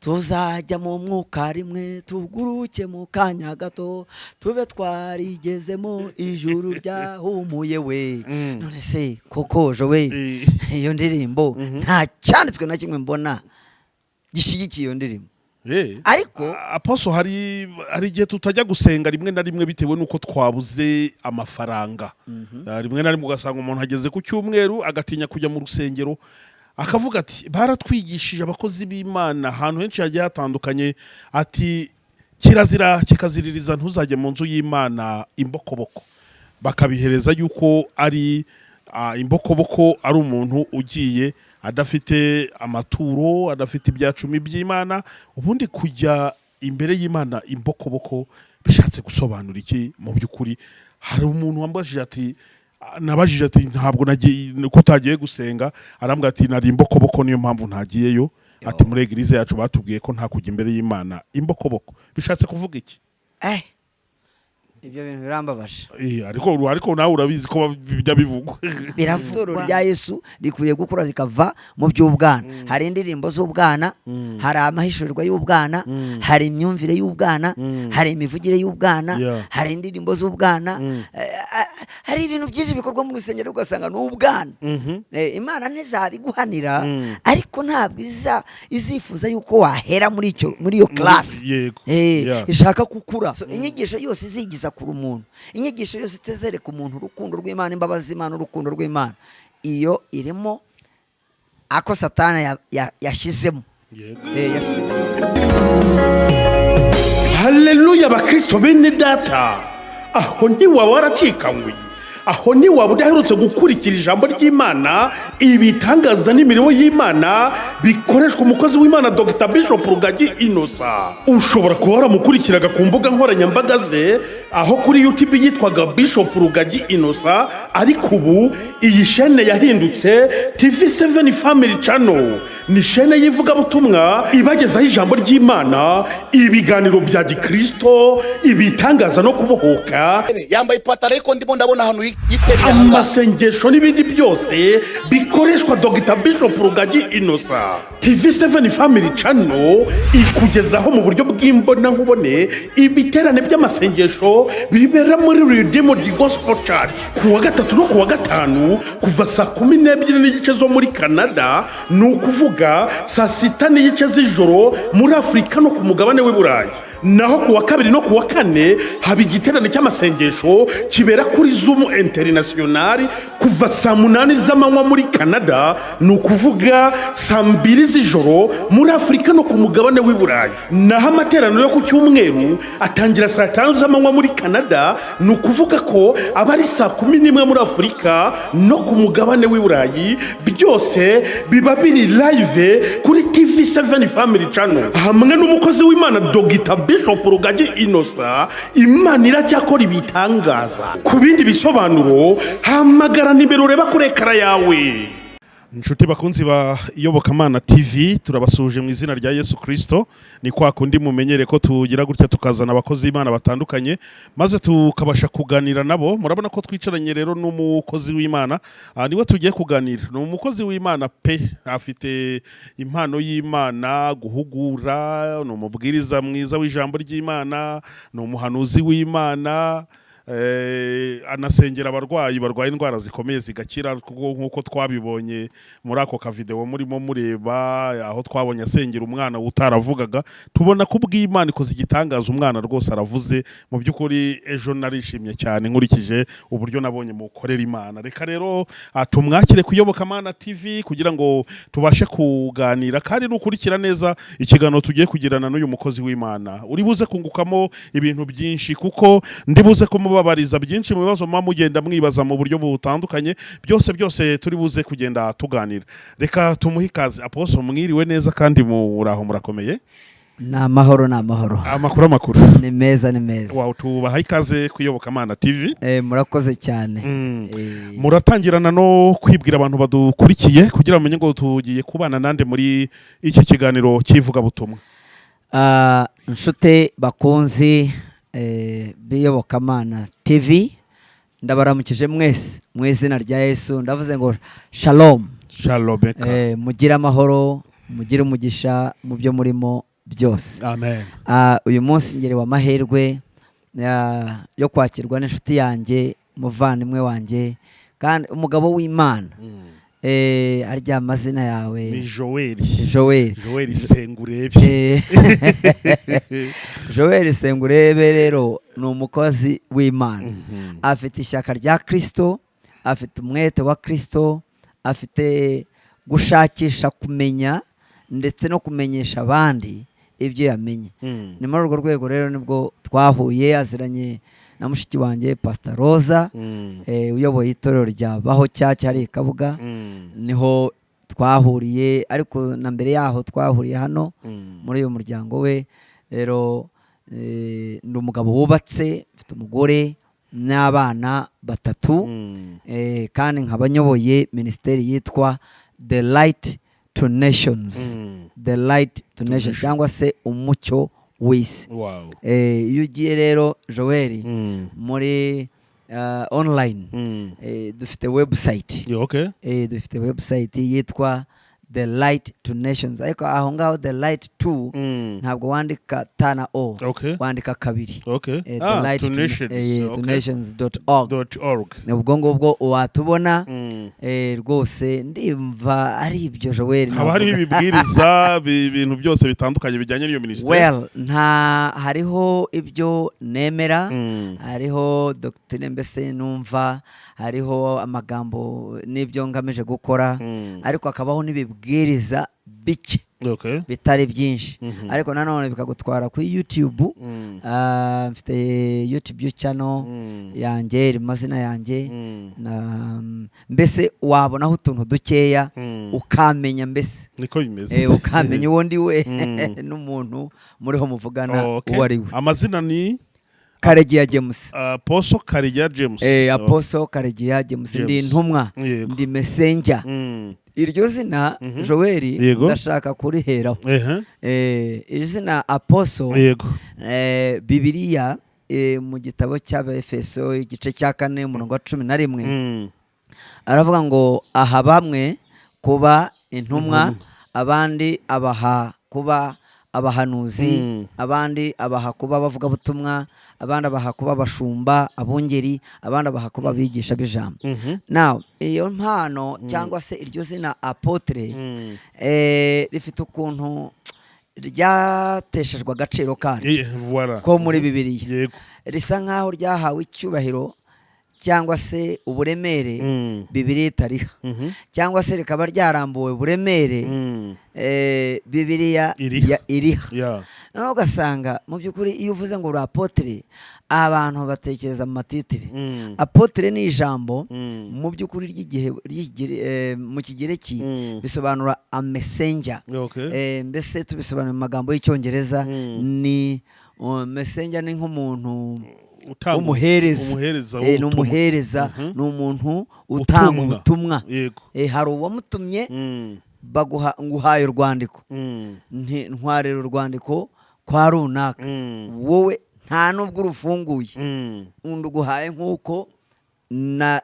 Tuzajya mu mwuka rimwe, tuguruke mu kanya gato, tube twarigezemo, ijuru ryahumuye we. None se koko we, iyo ndirimbo nta cyanditswe na kimwe mbona gishyigikiye iyo ndirimbo. Ariko Apostle, hari igihe tutajya gusenga rimwe na rimwe bitewe n'uko twabuze amafaranga. Rimwe na rimwe ugasanga umuntu ageze ku cyumweru agatinya kujya mu rusengero, akavuga ati: "Baratwigishije abakozi b'Imana ahantu henshi hagiye hatandukanye," ati: "Kirazira kikaziririza, ntuzajye mu nzu y'Imana imbokoboko." Bakabihereza yuko ari imbokoboko ari umuntu ugiye adafite amaturo, adafite ibyacumi by'Imana. Ubundi kujya imbere y'Imana imbokoboko bishatse gusobanura iki mu by'ukuri? Hari umuntu wambajije ati, nabajije ati: "Ntabwo nagiye, ko utagiye gusenga?" Arambwira ati: "Nari imbokoboko, niyo mpamvu ntagiyeyo." Ati: "Muri église yacu batubwiye ko nta kujya imbere y'Imana imbokoboko." Bishatse kuvuga iki? Ibyo bintu birambabaje. Ariko nawe urabizi ko bijya bivugwa. Biravugwa. Itorero rya Yesu rikwiriye gukura rikava mu by'ubwana. Hari indirimbo z'ubwana, hari amahishurirwa y'ubwana, hari imyumvire y'ubwana, hari imivugire y'ubwana, hari indirimbo z'ubwana. Hari ibintu byinshi bikorwa mu rusengero ugasanga ni ubwana. Imana ntizabiguhanira, ariko ntabwo izifuza yuko wahera muri iyo class. Ishaka gukura. So, inyigisho yose izigiza kure umuntu, inyigisho yose itezereka umuntu urukundo rw'Imana, imbabazi z'Imana, urukundo rw'Imana, iyo irimo ako Satani yashyizemo. Yashyizemo. Haleluya! Abakristo bene data, aho ntiwaba waracikanywe? Aho ntiwaba udaherutse gukurikira ijambo ry'Imana, ibitangaza n'imirimo y'Imana bikoreshwa umukozi w'Imana Dr Bishop Rugagi Innocent? Ushobora kuba waramukurikiraga ku mbuga nkoranyambaga ze, aho kuri YouTube yitwaga Bishop Rugagi Innocent, ariko ubu iyi shene yahindutse TV 7 Family Channel. Ni shene y'ivugabutumwa ibagezaho ijambo ry'Imana, ibiganiro bya gikristo, ibitangaza no kubohoka. Yambaye ipataro, ariko ndimo ndabona ahantu yitereye ahangaha. Amasengesho n'ibindi byose bikoreshwa Dr Bishop Rugagi Innocent. TV 7 Family Channel ikugezaho mu buryo bw'imbonankubone ibiterane by'amasengesho bibera muri Redeemed Gospel Church ku wa gatatu no ku wa gatanu, kuva saa 12:30 zo muri Canada, ni ukuvuga saa 6:30 z'ijoro muri Afurika no ku mugabane w'i Burayi. Naho ku wa kabiri no ku wa kane haba igiterane cy'amasengesho kibera kuri Zoom International kuva saa 8 z'amanywa muri Canada, ni ukuvuga saa 2 z'ijoro muri Afurika no ku mugabane w'i Burayi. Naho amateraniro yo ku cyumweru atangira saa 5 z'amanywa muri Canada, ni ukuvuga ko aba ari saa 11 muri Afurika no ku mugabane w'i Burayi. Byose biba biri live kuri TV 7 Family Channel hamwe n'umukozi w'Imana Dogita Bishop Rugagi Innocent. Imana iracyakora ibitangaza. Ku bindi bisobanuro, hamagara nimero ureba kuri écran yawe. Inshuti bakunzi ba Iyobokamana TV, turabasuhuje mu izina rya Yesu Kirisito. Ni kwa kundi mumenyere ko tugira gutya tukazana abakozi b'Imana batandukanye, maze tukabasha kuganira nabo. Murabona ko twicaranye rero n'umukozi w'Imana. Niwe tugiye kuganira. Ni umukozi w'Imana pe, afite impano y'Imana guhugura, ni umubwiriza mwiza w'ijambo ry'Imana, ni umuhanuzi w'Imana. Anasengera abarwayi barwaye indwara zikomeye zigakira, kuko nk'uko twabibonye muri ako kavideo murimo mureba, aho twabonye asengera umwana utaravugaga, tubona ko ubw'Imana ikoze igitangaza, umwana rwose aravuze. Mu by'ukuri ejo narishimye cyane nkurikije uburyo nabonye mukorera Imana. Reka rero tumwakire ku Iyobokamana TV kugira ngo tubashe kuganira. Kandi nukurikira neza ikiganiro tugiye kugirana n'uyu mukozi w'Imana, uri buze kungukamo ibintu byinshi, kuko ndi buze kumubabariza byinshi mu bibazo muba mugenda mwibaza mu buryo butandukanye. Byose byose turi buze kugenda tuganira. Reka tumuhe ikaze. Apostle, mwiriwe neza kandi muraho, murakomeye? Ni amahoro, ni amahoro. Amakuru, amakuru? Ni meza, ni meza. Wawe, tubaha ikaze ku Iyobokamana TV. Murakoze cyane. Muratangirana no kwibwira abantu badukurikiye kugira bamenye ngo tugiye kubana nande muri iki kiganiro cy'ivugabutumwa. Nshuti bakunzi b'Iyobokamana TV, ndabaramukije mwese mu izina rya Yesu. Ndavuze ngo shalom. Shalom. Mugire amahoro, mugire umugisha mu byo murimo. byose. Amen. Uyu munsi ngerewe amahirwe yo kwakirwa n'inshuti yanjye, umuvandimwe wanjye kandi umugabo w'Imana. Arya amazina yawe? Ni Joel. Joel. Joel Sengurebe. Joel Sengurebe rero ni umukozi w'Imana, afite ishyaka rya Kristo, afite umwete wa Kristo, afite gushakisha kumenya ndetse no kumenyesha abandi ibyo yamenye. Ni muri urwo rwego rero nibwo twahuye, aziranye na mushiki wanjye Pastor Rosa, uyoboye itorero rya Baho Cyacu hari i Kabuga. Niho twahuriye, ariko na mbere yaho twahuriye hano muri uyu muryango we. Rero ni umugabo wubatse, mfite umugore n'abana batatu, kandi nkaba nyoboye minisiteri yitwa The Light to Nations, The Light to Nations, cyangwa se umucyo w'isi. Iyo ugiye rero, Joel, muri online, dufite website. Yeah, okay. Dufite website yitwa The Light to Nations, ariko aho ngaho The Light to ntabwo wandika T na O, wandika kabiri. The Light to Nations. To nations.org. Dot org. Ubwo ngubwo watubona. Rwose ndimva ari ibyo, Joel. Haba hariho navuga. ibibwiriza, ibintu byose bitandukanye bijyanye n'iyo minisiteri. Well, nta hariho ibyo nemera, hariho doctrine mbese numva, hariho amagambo n'ibyo ngamije gukora, ariko hakabaho n'ibibwiriza bike bitari byinshi, ariko nanone bikagutwara kuri YouTube. Mfite YouTube channel yanjye iri mu mazina yanjye, na mbese wabonaho utuntu dukeya, ukamenya mbese. Niko bimeze. Ukamenya uwo ndi we n'umuntu muriho muvugana uwo ari we. Amazina ni? Karegeya James. Apostle Karegeya James. Apostle Karegeya James, ndi James. intumwa, ndi messenger. Iryo zina, Joel, ndashaka kuriheraho. Iri zina Apostle, Bibiliya, mu gitabo cy'Abefeso igice cya 4 umurongo wa 11, aravuga ngo aha bamwe kuba intumwa, abandi abaha kuba abahanuzi, abandi abaha kuba abavugabutumwa, abandi abaha kuba abashumba, abungeri, abandi abaha kuba abigisha b'ijambo. Now iyo mpano cyangwa se iryo zina apôtre, rifite ukuntu ryateshejwe agaciro karyo Voilà. ko muri Bibiliya. Risa nkaho ryahawe icyubahiro cyangwa se uburemere Bibiliya itariha, cyangwa se rikaba ryarambuwe uburemere Bibiliya Iriha. iriha. Noneho ugasanga mu by'ukuri iyo uvuze ngo uri apôtre, abantu batekereza mu matitre. Apôtre ni ijambo mu by'ukuri ry'igihe mu Kigereki bisobanura a messenger. Mbese tubisobanura mu magambo y'Icyongereza, ni messenger, ni nk'umuntu Utanga w'umuhereza. Umuhereza Ni w'ubutumwa. umuhereza, ni umuntu utanga Utumwa. ubutumwa. Hari uwamutumye, baguha nguhaye urwandiko, nti ntwarira urwandiko kwa runaka. Wowe nta nubwo urufunguye, undi uguhaye nk'uko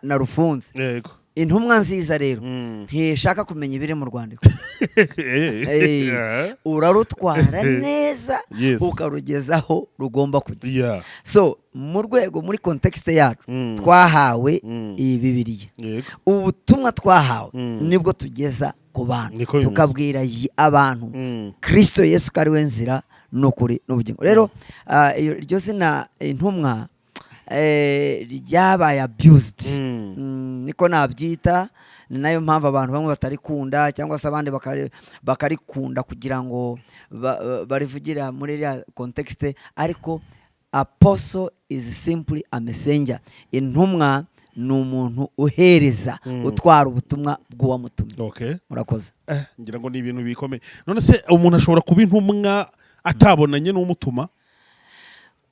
narufunze. Intumwa nziza rero ntishaka kumenya ibiri mu rwandiko. Urarutwara neza, ukarugezaho rugomba kujya. So mu rwego, muri context yacu, twahawe iyi Bibiliya, ubutumwa twahawe nibwo tugeza ku bantu, Niko bimeze. tukabwira abantu Kristo Yesu ko ari we nzira n'ukuri n'ubugingo. Rero iryo zina intumwa ryabaye abused. Niko nabyita. Ni nayo mpamvu abantu bamwe batarikunda cyangwa se abandi bakarikunda kugira ngo barivugira muri iriya context, ariko apostle is simply a messenger. Intumwa ni umuntu uhereza, utwara ubutumwa bw'uwamutumye. Murakoze. Ngira ngo ni ibintu bikomeye. None se umuntu ashobora kuba intumwa atabonanye n'umutuma?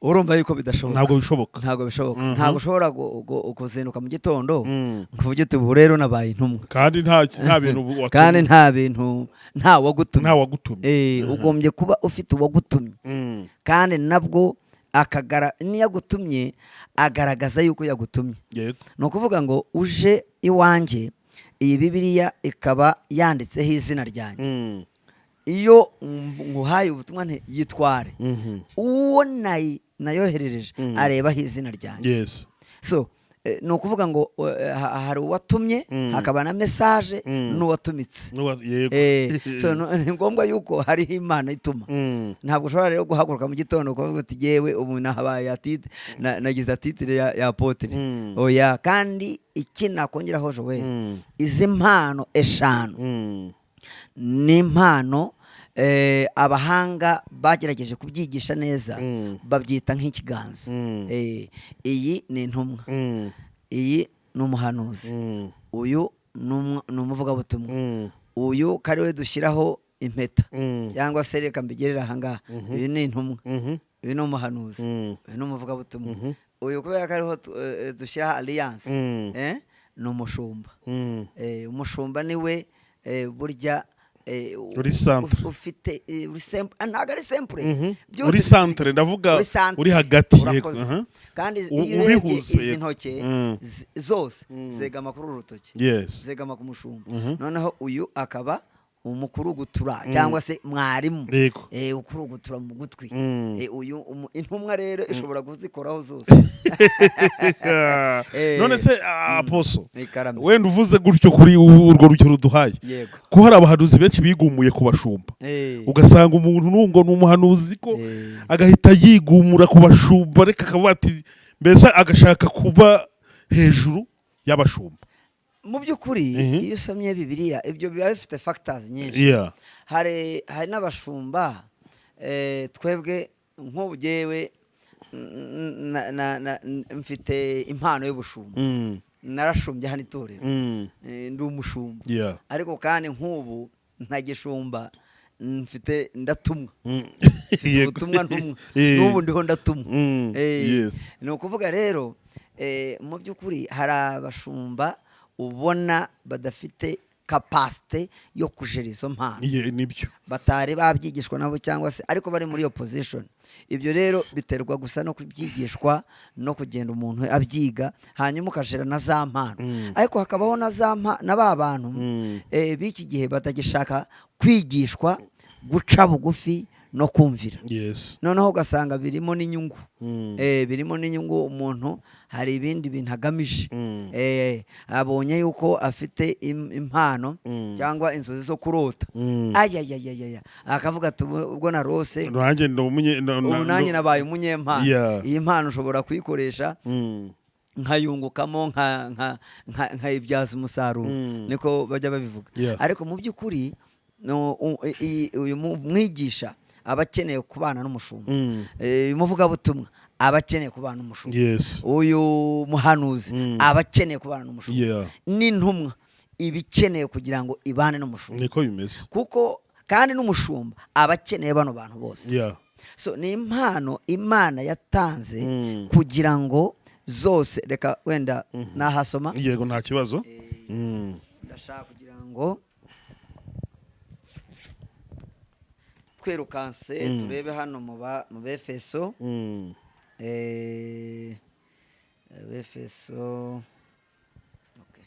Urumva yuko bidashoboka. Ntabwo bishoboka. Ntabwo bishoboka. Ntabwo ushobora kuzinduka mu gitondo ngo uvuge uti ubu rero nabaye intumwa, kandi nta bintu watumye. Kandi nta bintu, nta wagutumye. Nta wagutumye. Ugombye kuba ufite uwagutumye, kandi nabwo akagara niyo agutumye agaragaza yuko yagutumye. Ni ukuvuga ngo uje iwanjye, iyi Bibiliya ikaba yanditseho izina ryanjye. Iyo nguhaye ubutumwa nti yitware, uwo nayoherereje arebaho izina ryanjye. So ni ukuvuga ngo hari uwatumye, hakaba na message n'uwatumitse. So ni ngombwa yuko hariho Imana ituma. Ntabwo ushobora rero guhaguruka mu gitondo ukavuga uti: "Yewe, ubu nahabaye à titre, nagize à titre ya apôtre." Oya. Kandi iki nakongeraho, Joel, izi mpano eshanu ni impano abahanga bagerageje kubyigisha neza, babyita nk'ikiganza. Iyi ni intumwa, iyi ni umuhanuzi, uyu ni umuvugabutumwa, uyu ko ari we dushyiraho impeta, cyangwa se reka mbigerere ahangaha: uyu ni intumwa, uyu ni umuhanuzi, uyu ni umuvugabutumwa, uyu kubera ko ariho dushyiraho alliance, ni umushumba. Umushumba niwe burya Uri centre. Ufite uri ntabwo ari simple. Byose Uri centre, ndavuga uri centre. uri hagati, yego. Urakoze. Kandi iyo urebye Ubihuza, izi yego. ntoke zose zegama kuri uru rutoki, zegama ku mushumba. Noneho uyu akaba umukurugutura cyangwa se mwarimu, ukurugutura mu gutwi. Uyu intumwa rero ishobora kuzikoraho zose. None se, apostle, Ni ikaramu. wenda uvuze gutyo kuri urwo rugero duhaye, ko hari abahanuzi benshi bigumuye ku bashumba, ugasanga umuntu nungo ni umuhanuzi ko agahita yigumura ku bashumba, reka akavuga ati mbese agashaka kuba hejuru y'abashumba? Mu by'ukuri, iyo usomye Bibiliya, ibyo biba bifite factors nyinshi. Hari n'abashumba, twebwe nk'ubu jyewe mfite impano y'ubushumba, narashumbye hano itorero, ndi umushumba, ariko kandi nk'ubu ntagishumba, mfite ndatumwa, mfite ubutumwa ntumwa. N'ubu ndiho ndatumwa. Ni ukuvuga rero, mu by'ukuri hari abashumba ubona badafite capacité yo kujera izo mpano, Nibyo. batari babyigishwa nabo cyangwa se ariko bari muri iyo position. Ibyo rero biterwa gusa no kubyigishwa no kugenda umuntu abyiga, hanyuma ukajera na za mpano. Ariko hakabaho na za na ba bantu b'iki gihe batagishaka kwigishwa guca bugufi no kumvira. Noneho ugasanga birimo n'inyungu, birimo n'inyungu, umuntu hari ibindi bintu agamije. Abonye yuko afite impano cyangwa inzozi zo kurota, ayayayaya, akavuga ati: "Ubwo narose, Nanjye ndi ubu nanjye nabaye umunyempano. Iyi mpano ushobora kuyikoresha nkayungukamo, nkayibyaza umusaruro." Niko bajya babivuga. Ariko mu by'ukuri no, uyu mwigisha aba akeneye kubana n'umushumba. Uyu muvugabutumwa aba akeneye kubana n'umushumba. Uyu muhanuzi aba akeneye kubana n'umushumba. N'intumwa iba ikeneye kugira ngo ibane n'umushumba. Niko bimeze. Kuko kandi n'umushumba aba akeneye bano bantu bose. So ni impano Imana yatanze kugira ngo zose, reka wenda nahasoma. Yego, nta kibazo. Ndashaka kugira ngo twirukanse, turebe hano mu Befeso. Befeso, okay.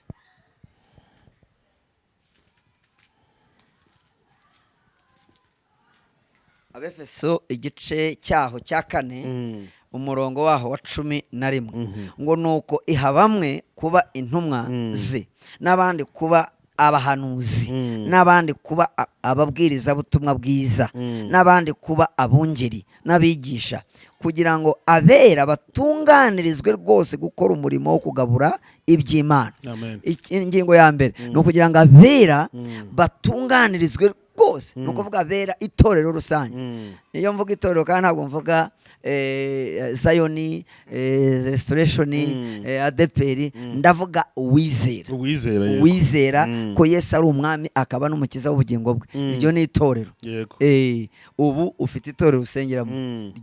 Abefeso igice cyaho cya 4, umurongo waho wa 11, ngo: "Nuko iha bamwe kuba intumwa ze, n'abandi kuba abahanuzi, n'abandi kuba ababwirizabutumwa bwiza, n'abandi kuba abungeri n'abigisha, kugira ngo abera batunganirizwe rwose gukora umurimo wo kugabura iby'Imana." Amen. Ingingo ya mbere ni ukugira ngo abera batunganirizwe rwose, ni ukuvuga abera itorero rusange. Niyo mvuga itorero kandi ntabwo mvuga Zayoni, Restoration, ADEPR, ndavuga uwizera. Uwizera, yego. Uwizera ko Yesu ari Umwami akaba n'Umukiza w'ubugingo bwe, iryo ni itorero. Ubu ufite itorero usengeramo,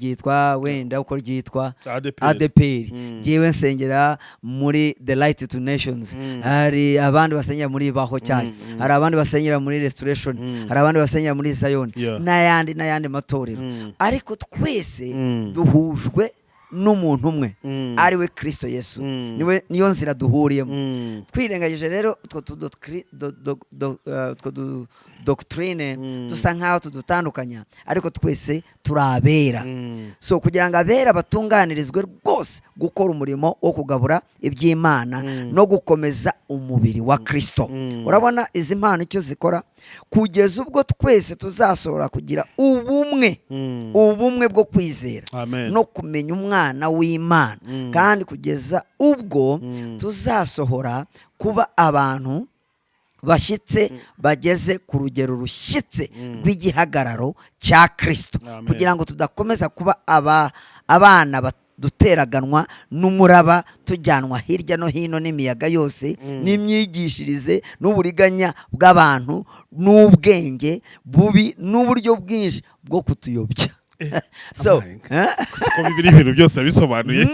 ryitwa wenda uko ryitwa, ADEPR. ADEPR. Jyewe nsengera muri The Light to Nations. Hari abandi basengera muri Baho cyane, hari abandi basengera muri Restoration, hari abandi basengera muri Zion, n'ayandi n'ayandi matorero, ariko twese duhujwe n'umuntu umwe, ari we Kristo Yesu. Niwe, niyo nzira duhuriyemo. Twirengagije rero utwo utwo doctrine dusa nk'aho tudutandukanya, ariko twese turi abera. So kugira ngo abera batunganirizwe rwose gukora umurimo wo kugabura iby'Imana no gukomeza umubiri wa Kristo. Urabona izi mpano icyo zikora? Kugeza ubwo twese tuzasohora kugira ubumwe, ubumwe bwo kwizera Amen. no kumenya umwana w'Imana, kandi kugeza ubwo tuzasohora kuba abantu bashyitse, bageze ku rugero rushyitse rw'igihagararo cya Kristo, Amen. kugira ngo tudakomeza kuba abana duteraganwa n'umuraba, tujyanwa hirya no hino n'imiyaga yose n'imyigishirize n'uburiganya bw'abantu n'ubwenge bubi n'uburyo bwinshi bwo kutuyobya. So Amahinga. Siko Bibiri ibintu byose bisobanuye.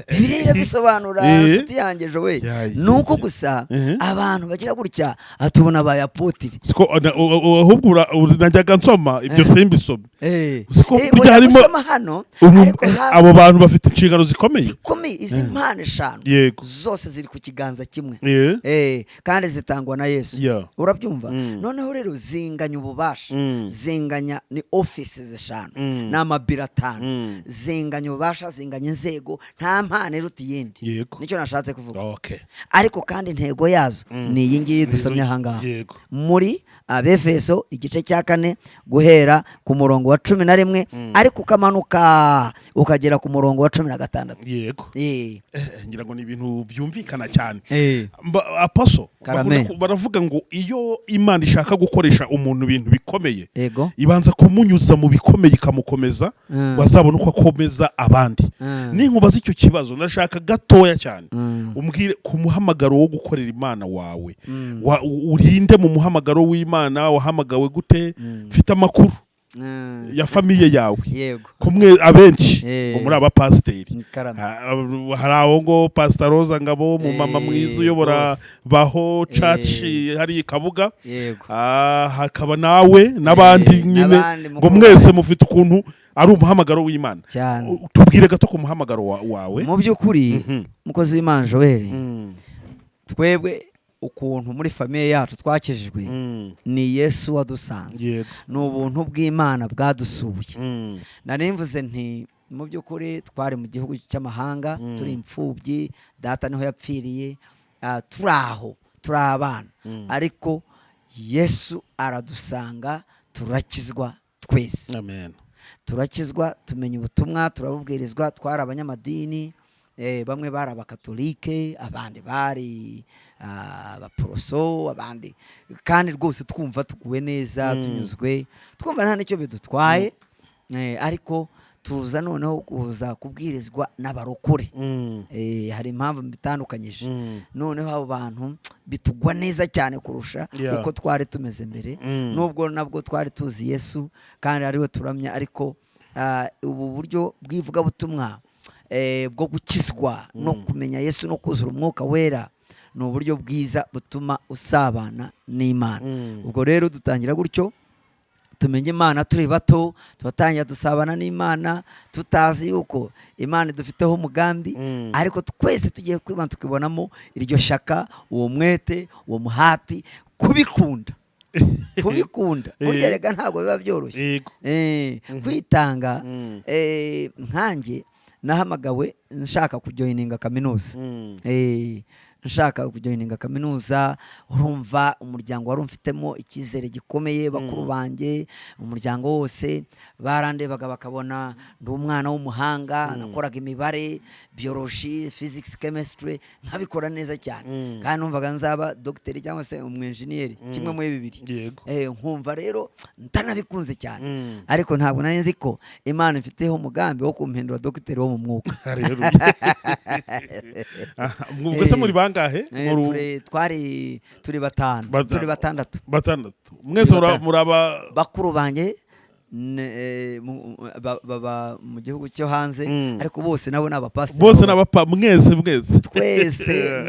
Bibiliya irabisobanura, inshuti yanjye Joel. Ni uko gusa abantu bagira gutya, tubona ba apôtre. Siko ahubwo najyaga nsoma ibyo simbisome. Siko burya Oya, harimo gusoma hano, ariko hasi abo bantu bafite inshingano zikomeye. Zikomeye. Izi mpano eshanu zose ziri ku kiganza kimwe. Kandi zitangwa na Yesu. Urabyumva? Noneho rero zinganya ububasha, zinganya, ni ofisi eshanu, ni amabiro atanu. Zinganya ububasha, zinganya inzego, nta mpano iruta iyindi. Nicyo nashatse kuvuga. Ariko kandi intego yazo ni iyi ngiyi dusomye ahangaha muri Abefeso igice cya 4, guhera ku murongo wa 11, ariko ukamanuka ukagera ku murongo wa 16. Ngira ngo ni ibintu byumvikana cyane. Apostle, Karame. baravuga ngo iyo Imana ishaka gukoresha umuntu ibintu bikomeye, ibanza kumunyuza mu bikomeye, ikamukomeza, ngo azabone uko akomeza abandi. Ninkubaza icyo kibazo, ndashaka gatoya cyane umbwire ku muhamagaro wo gukorera Imana wawe. Urinde mu muhamagaro w'Imana, wahamagawe gute? Mfite amakuru ya famille yawe, kumwe abenshi ngo muri abapasiteri. Ni karame. Hari aho ngo Pastor Roza Ngabo, mu mama mwiza uyobora Baho Church hari i Kabuga. Hakaba nawe n'abandi nyine N'abandi ngo mukuru. mwese mufite ukuntu ari umuhamagaro w'Imana. Cyane. Tubwire gato ku muhamagaro wawe. Mu by'ukuri, mukozi w'Imana Joel, twebwe ukuntu muri famille yacu twakijijwe, ni Yesu wadusanze. Ni ubuntu bw'Imana bwadusuye. Nari mvuze nti mu by'ukuri twari mu gihugu cy'amahanga, turi imfubyi, data niho yapfiriye, turi aho turi abana, ariko Yesu aradusanga, turakizwa twese. Amen. Turakizwa, tumenya ubutumwa, turabubwirizwa. Twari abanyamadini, bamwe bari abakatolike, abandi bari abaporoso, abandi kandi rwose twumva tuguwe neza, tunyuzwe, twumva nta n'icyo bidutwaye. Ariko tuza noneho kuza kubwirizwa n'abarokore. Hari impamvu bitandukanyije. Noneho abo bantu bitugwa neza cyane kurusha uko twari tumeze mbere, nubwo nabwo twari tuzi Yesu kandi ariwe turamya, ariko ubu buryo bw'ivugabutumwa, bwo gukizwa no kumenya Yesu no kuzura Umwuka Wera, ni uburyo bwiza butuma usabana n'Imana. Ubwo rero dutangira gutyo, tumenya Imana turi bato, turatangira dusabana n'Imana tutazi yuko Imana idufiteho umugambi. Ariko twese tugiye kwibana, tukibonamo iryo shyaka, uwo mwete, uwo muhati, kubikunda, kubikunda. Burya rega ntabwo biba byoroshye. Kwitanga. Nkanjye nahamagawe nshaka kujoininga kaminuza. Nshaka kujoininga kaminuza, urumva umuryango wari umfitemo icyizere gikomeye, bakuru banjye, umuryango wose barandebaga bakabona ndi umwana w'umuhanga. Nakoraga imibare, biology, physics, chemistry, nkabikora neza cyane. Kandi numvaga nzaba dogiteri cyangwa se umwenjeniyeri, kimwe muri bibiri. Nkumva rero ndanabikunze cyane. Ariko ntabwo nari nzi ko Imana ifiteho umugambi wo kumpindura dogiteri wo mu mwuka. Haleluya. Aha, ubwo se muri bangahe? Twari turi batanu. Batanu. Turi batandatu. Batandatu mwese Batanu. Muraba Bakuru banjye baba mu gihugu cyo hanze, ariko bose nabo ni abapasiteri. Bose n'abapa, mwese mwese. Twese.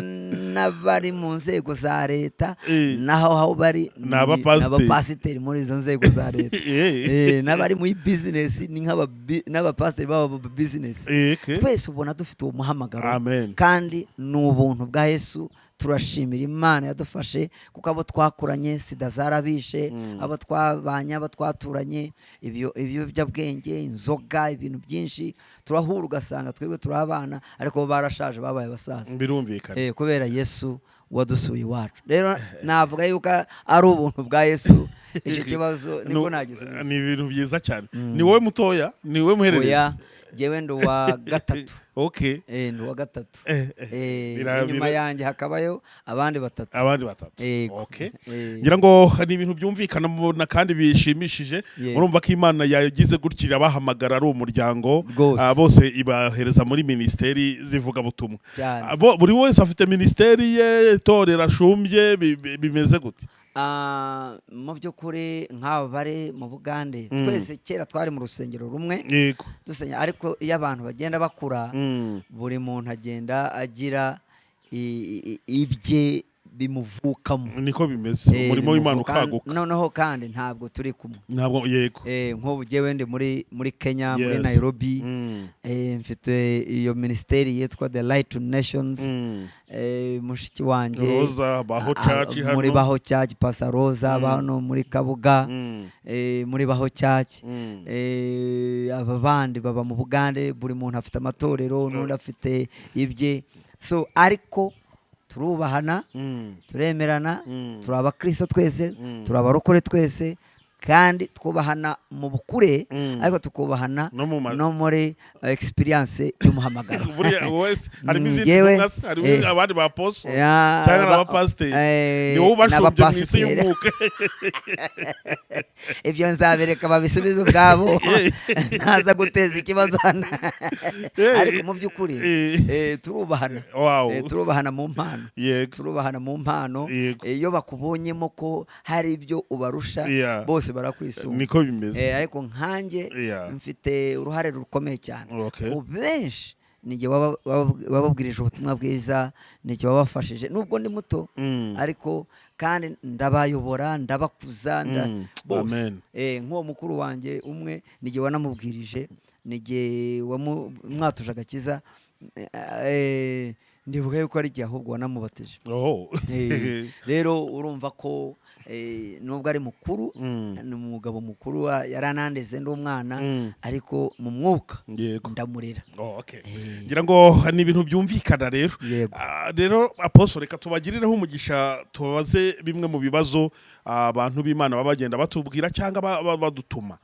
N'abari mu nzego za leta, naho aho bari Ni abapasiteri. Abapasiteri muri izo nzego za leta. N'abari muri bizinesi ni n'abapasiteri b'aba bizinesi. Twese ubona dufite uwo muhamagaro. Amen. Kandi ni ubuntu bwa Yesu. Turashimira Imana yadufashe, kuko abo twakuranye sida zarabishe, abo twabanye, abo twaturanye, ibyo ibiyobyabwenge, inzoga, ibintu byinshi. Turahura ugasanga twebwe turi abana, ariko bo barashaje, babaye abasaza. Birumvikana. Kubera Yesu wadusuye iwacu. Rero navuga yuko ari ubuntu bwa Yesu. Icyo kibazo niko nagisubiza. Ni ibintu byiza cyane. Ni wowe mutoya? Ni wowe muhererezi? Oya, njyewe ndi uwa gatatu. Ndi uwa gatatu. Inyuma yanjye hakabayo abandi batatu. Abandi batatu. Yego. Ngira ngo ni ibintu byumvikana mubona kandi bishimishije. Murumva ko Imana yagize gutya irabahamagara ari umuryango. Rwose. Bose ibahereza muri minisiteri z'ivugabutumwa. Cyane. Buri wese afite minisiteri ye, itorero ashumbye, bimeze gute? Mu by'ukuri nk'aba bari mu Bugande, twese kera twari mu rusengero rumwe dusenya, ariko iyo abantu bagenda bakura, buri muntu agenda agira ibye bimuvukamo. Niko bimeze. Umurimo w'Imana ukaguka. Noneho kandi ntabwo turi kumwe. Ntabwo, yego. Nk'ubu jyewe ndi muri Kenya, muri Nairobi. Mfite iyo minisiteri yitwa The Light to Nations. Mushiki wanjye Roza, Baho Church hano. Muri Baho Church, Pastor Roza hano muri Kabuga, muri Baho Church. Aba bandi baba mu Bugande, buri muntu afite amatorero, n'undi afite ibye. So ariko turubahana, turemerana, turi abakristo twese, turi abarokore twese, kandi twubahana mu bukure, ariko tukubahana No no muri experience y'umuhamagaro. Buriya wowe harimo izindi ntumwa se? Harimo abandi ba apostle cyangwa n'abapasiteri? Ni wowe ubashumbye mu isi n'abapasiteri. y'umwuka. Ibyo nzabereka babisubize ubwabo, ntaza guteza ikibazo hano. Ariko mu by'ukuri turubahana. Turubahana mu mpano. Turubahana mu mpano. Iyo bakubonyemo ko hari ibyo ubarusha, bose barakwisunga. Niko bimeze. Ariko nkanjye mfite uruhare rukomeye cyane. Ubu benshi nijye wababwirije ubutumwa bwiza, nijye wabafashije, nubwo ndi muto, ariko kandi ndabayobora, ndabakuza, bose. Amen. Nk'uwo mukuru wanjye umwe nijye wanamubwirije, nijye mwatuje agakiza. Ndibuka yuko ari igihe ahubwo wanamubatije. Rero urumva ko nubwo ari mukuru, ni umugabo mukuru, yaranandeze ndi umwana, ariko mu mwuka ndamurera. Oh, okay. Ngira ngo ni ibintu byumvikana rero. Rero apostle, reka tubagirireho umugisha, tubabaze bimwe mu bibazo abantu b'Imana baba bagenda batubwira cyangwa badutuma.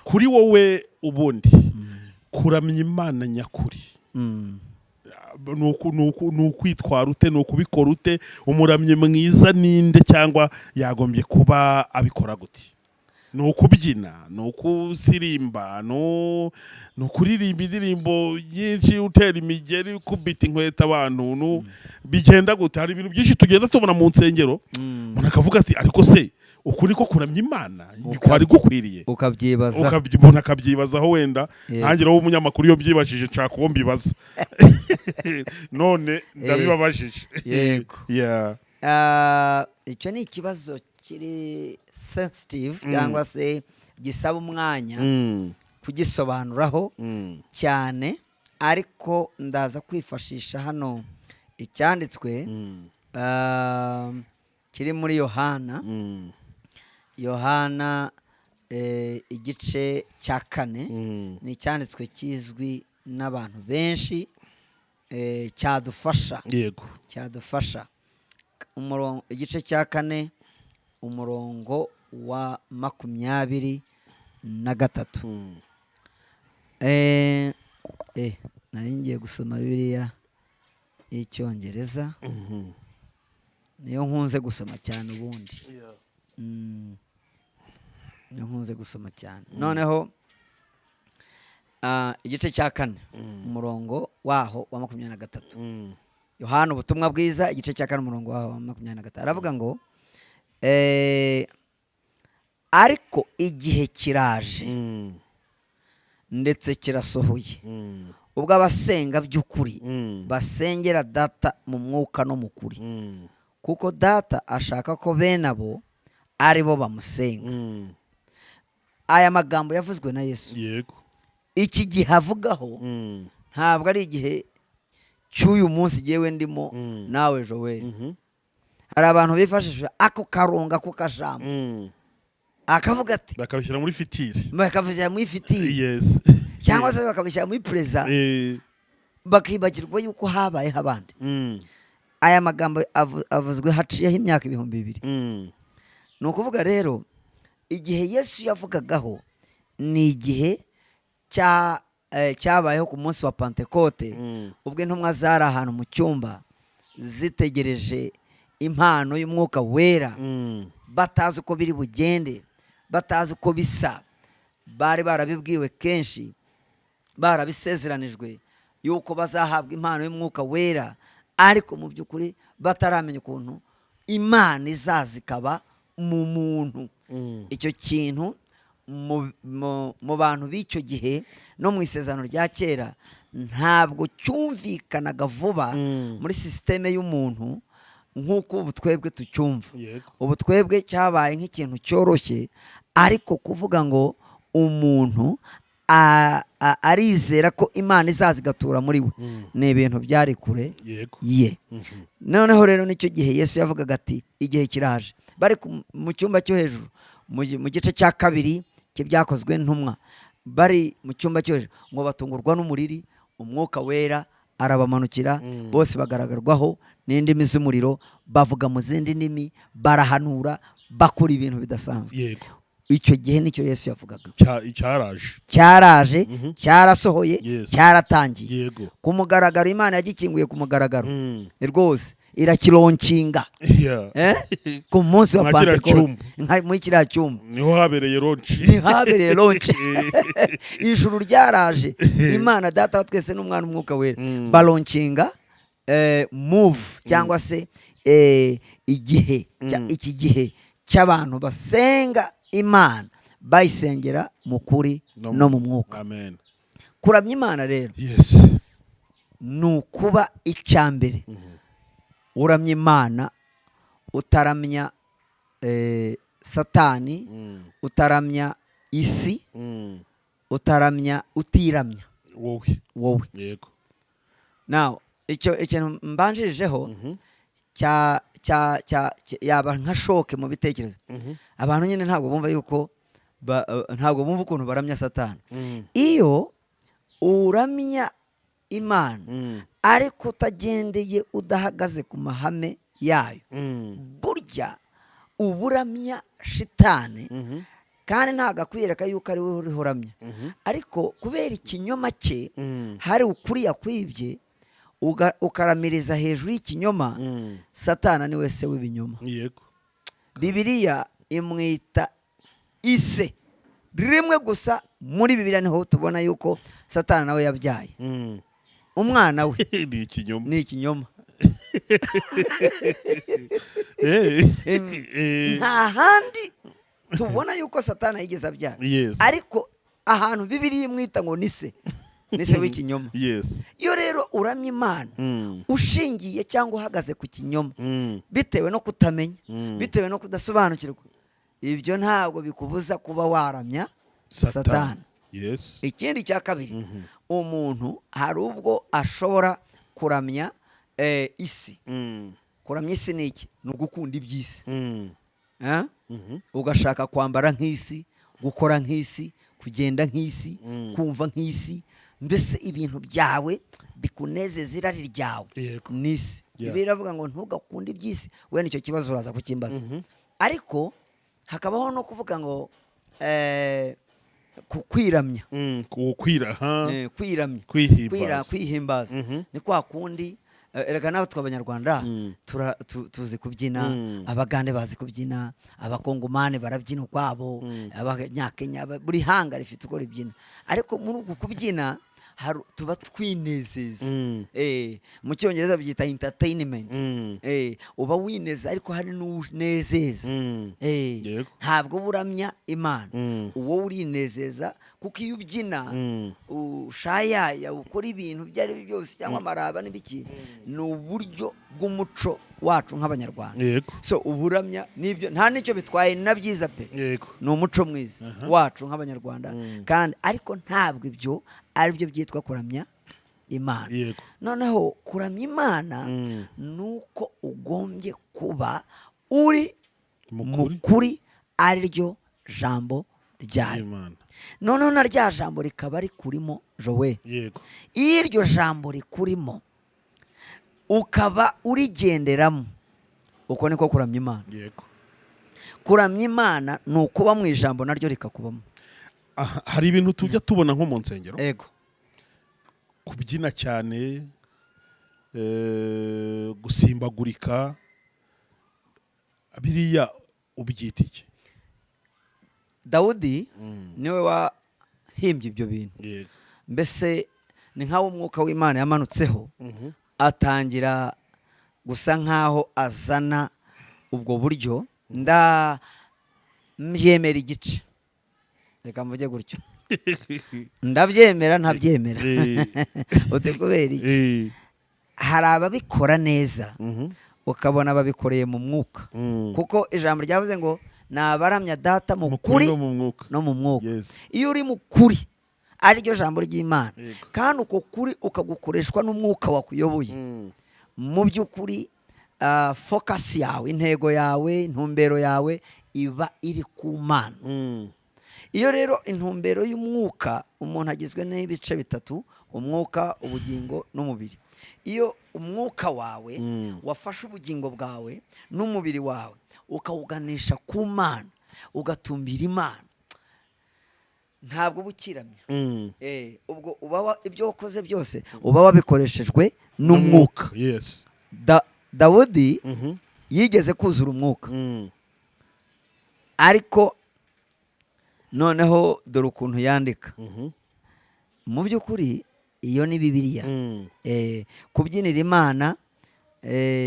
Kuri wowe ubundi kuramya Imana nyakuri ni ukwitwara ute? Ni ukubikora ute? Umuramyi mwiza ninde, cyangwa yagombye kuba abikora gute? Ni ukubyina? Ni ukusirimba? Ni ukuririmba indirimbo nyinshi, utera imigeri, ukubita inkweto abantu? Bigenda gute? Hari ibintu byinshi tugenda tubona mu nsengero, umuntu akavuga ati: "Ariko se uku niko kuramya Imana kwari gukwiriye?" Ukabyibaza. Umuntu akabyibazaho wenda. Nanjye rero w'umunyamakuru, iyo mbyibajije nshaka uwo mbibaza, none ndabibabajije. Icyo ni ikibazo kiri sensitive, cyangwa se gisaba umwanya kugisobanuraho cyane, ariko ndaza kwifashisha hano icyanditswe kiri muri Yohana. Yohana igice cya 4. Ni icyanditswe kizwi n'abantu benshi, cyadufasha. Cyadufasha. Umurongo, igice cya 4, umurongo wa 23. Nari ngiye gusoma Bibiliya y'Icyongereza, niyo nkunze gusoma cyane ubundi. Niyo nkunze gusoma cyane. Noneho igice cya 4, umurongo waho wa 23. Yohana ubutumwa bwiza, igice cya 4, umurongo waho wa 23, aravuga ngo ariko igihe kiraje, ndetse kirasohoye, Ubwo abasenga by'ukuri basengera Data mu mwuka no mu kuri, kuko Data ashaka ko bene abo ari bo bamusenga. Aya magambo yavuzwe na Yesu. Iki gihe avugaho ntabwo ari igihe cy'uyu munsi jyewe ndimo nawe Joel. Hari abantu bifashishije ako karongo, ako kajambo, akavuga ati Bakabishyira muri future. Bakabishyira muri future cyangwa se bakabishyira muri present, bakibagirwa yuko habayeho abandi. Aya magambo avuzwe haciyeho imyaka 2000. Ni ukuvuga rero, igihe Yesu yavugagaho ni igihe cyabayeho ku munsi wa Pantekote, ubwo intumwa zari ahantu mu cyumba zitegereje impano y'Umwuka Wera, batazi uko biri bugende, batazi uko bisa. Bari barabibwiwe kenshi, barabisezeranijwe yuko bazahabwa impano y'Umwuka Wera, ariko mu by'ukuri bataramenya ukuntu Imana izaza ikaba mu muntu. Icyo kintu mu bantu b'icyo gihe no mu Isezerano rya Kera ntabwo cyumvikanaga vuba muri système y'umuntu nk'uko ubu twebwe tucyumva. Ubu twebwe cyabaye nk'ikintu cyoroshye, ariko kuvuga ngo umuntu arizera ko Imana izaza igatura muri we ni ibintu byari kure ye. Noneho rero nicyo gihe Yesu yavugaga ati: "Igihe kiraje." Bari mu cyumba cyo hejuru, mu gice cya kabiri cy'Ibyakozwe Ntumwa, bari mu cyumba cyo hejuru, ngo batungurwa n'umuriri, Umwuka Wera arabamanukira, bose bagaragarwaho n'indimi z'umuriro, bavuga mu zindi ndimi, barahanura, bakora ibintu bidasanzwe. Icyo gihe nicyo Yesu yavugaga. Cyaraje. Cyaraje, cyarasohoye, cyaratangiye ku mugaragaro. Imana yagikinguye ku mugaragaro rwose, irakilaunchinga ku munsi wa Nka kiriya Pantekote. cyumba. Muri kiriya cyumba. Niho habereye launch. Ntihabereye launch. Ijuru ryaraje, Imana Data wa twese n'Umwana, Umwuka Wera, balaunchinga move cyangwa se igihe iki gihe cy'abantu basenga Imana, bayisengera mu kuri no mu mwuka. Amen. Kuramya Imana rero ni ukuba icya mbere uramya Imana, utaramya Satani, utaramya isi, utaramya, utiramya wowe. Wowe. Now icyo ikintu mbanjirijeho cya cya cya yaba nka choc mu bitekerezo. Abantu nyine ntabwo bumva yuko ntabwo bumva ukuntu baramya Satani. Iyo uramya Imana ariko utagendeye, udahagaze ku mahame yayo, burya uba uramya shitani, kandi ntabwo akwiyereka yuko ari we uriho uramya, ariko kubera ikinyoma cye, hari ukuri yakwibye, ukaramiriza hejuru y'ikinyoma. Satana ni we se w'ibinyoma. Bibiliya imwita ise rimwe gusa. Muri Bibiliya niho tubona yuko Satana nawe yabyaye umwana we. Ni ikinyoma. Ni ikinyoma. Nta handi tubona yuko Satana yigeze abyara, ariko ahantu Bibiliya imwita ngo ni se, ni se w'ikinyoma. Iyo rero uramya Imana ushingiye cyangwa uhagaze ku kinyoma, bitewe no kutamenya, bitewe no kudasobanukirwa, ibyo ntabwo bikubuza kuba waramya Satani. Ikindi cya kabiri, umuntu hari ubwo ashobora kuramya isi. Kuramya isi ni iki? Ni ugukunda iby'isi. Eh? Ugashaka kwambara nk'isi, gukora nk'isi, kugenda nk'isi, kumva nk'isi, mbese ibintu byawe bikunezeza, irari ryawe n'isi. Bibiliya iravuga ngo ntugakunde iby'isi. Wenda icyo kibazo uraza kukimbaza. Ariko hakabaho no kuvuga ngo kwiramya. Kwira ha. Kwiramya. Kwihimbaza. Kwihimbaza ni kwa kundi, erega natwe Abanyarwanda tuzi kubyina, Abagande bazi kubyina, Abakongomani barabyina ukwabo, Abanyakenya, buri hanga rifite uko ribyina, ariko muri uku kubyina Tuba twinezeza. Mu Cyongereza byita entertainment. Uba wineza, ariko hari n'unezeza. Ntabwo uba uramya Imana, uwo urinezeza, kuko iyo ubyina, ushayaya, ukora ibintu ibyo ari byo byose, cyangwa amaraba n'ibiki, ni uburyo bw'umuco wacu nk'Abanyarwanda. So uburamya n'ibyo nta n'icyo bitwaye, ni na byiza pe. Ni umuco mwiza wacu nk'Abanyarwanda, kandi ariko ntabwo ibyo ari byo byitwa kuramya Imana. Noneho kuramya Imana ni uko ugombye kuba uri mu mu kuri kuri, ari ryo jambo ryayo. Imana. Noneho na rya jambo rikaba rikurimo, Jowe. Iyo iryo jambo rikurimo, ukaba urigenderamo, uko niko kuramya Imana. Kuramya Imana ni ukuba mu ijambo, naryo rikakubamo. Aha, hari ibintu tujya tubona nko mu nsengero, kubyina cyane, gusimbagurika, biriya ubyita iki? Dawudi niwe wahimbye ibyo bintu. Mbese ni nk'aho umwuka w'Imana yamanutseho, atangira gusa nk'aho azana ubwo buryo. Ndabyemera igice, reka mvuge gutyo, ndabyemera ntabyemera. Uti kubera iki? Hari ababikora neza, ukabona babikoreye mu mwuka, kuko ijambo ryavuze ngo ni abaramya Data mu mu kuri kuri no mu mwuka. No mu mwuka. Iyo uri mu kuri, ariryo jambo ry'Imana, kandi uko kuri ukagukoreshwa n'umwuka wakuyoboye, mu by'ukuri focus yawe, intego yawe, intumbero yawe iba iri ku Mana. Iyo rero intumbero y'umwuka, umuntu agizwe n'ibice bitatu: umwuka, ubugingo n'umubiri. Iyo umwuka wawe wafashe ubugingo bwawe n'umubiri wawe, ukawuganisha ku Mana, ugatumbira Imana, ntabwo uba ukiramya. Ubwo uba ibyo wakoze byose uba wabikoreshejwe n'umwuka. Dawudi yigeze kuzura umwuka, ariko noneho dore ukuntu yandika. Mu by'ukuri iyo ni Bibiliya. Kubyinira Imana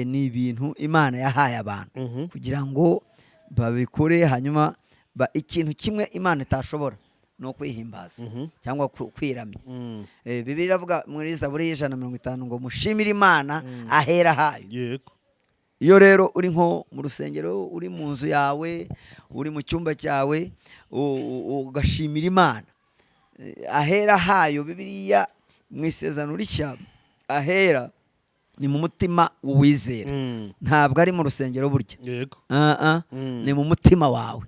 ni ibintu Imana yahaye abantu kugira ngo babikore, hanyuma ikintu kimwe Imana itashobora ni ukwihimbaza cyangwa kwiramya. Bibiliya iravuga muri Zaburi y'150 ngo mushimire Imana ahera hayo. Iyo rero uri nko mu rusengero, uri mu nzu yawe, uri mu cyumba cyawe, ugashimira Imana ahera hayo, Bibiliya mu Isezerano Rishya, ahera ni mu mutima w'uwizera, ntabwo ari mu rusengero burya. Ah, ah, ni mu mutima wawe.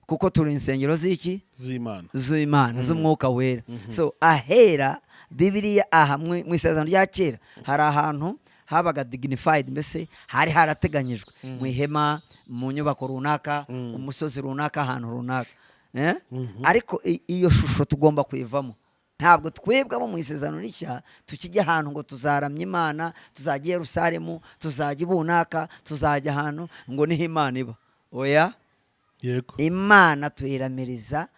Kuko turi insengero z'iki? Z'Imana. Z'Imana, z'Umwuka Wera. So ahera, Bibiliya aha mu Isezerano rya Kera, hari ahantu habaga dignified, mbese hari harateganyijwe mu ihema, mu nyubako runaka, umusozi runaka, ahantu runaka. Eh? Ariko iyo shusho tugomba kuyivamo. Ntabwo twebwe abo mu Isezerano Rishya tukijya ahantu ngo tuzaramya Imana, tuzajya i Yerusalemu, tuzajya i bunaka, tuzajya ahantu ngo niho Imana iba. Oya. Imana tuyiramiriza,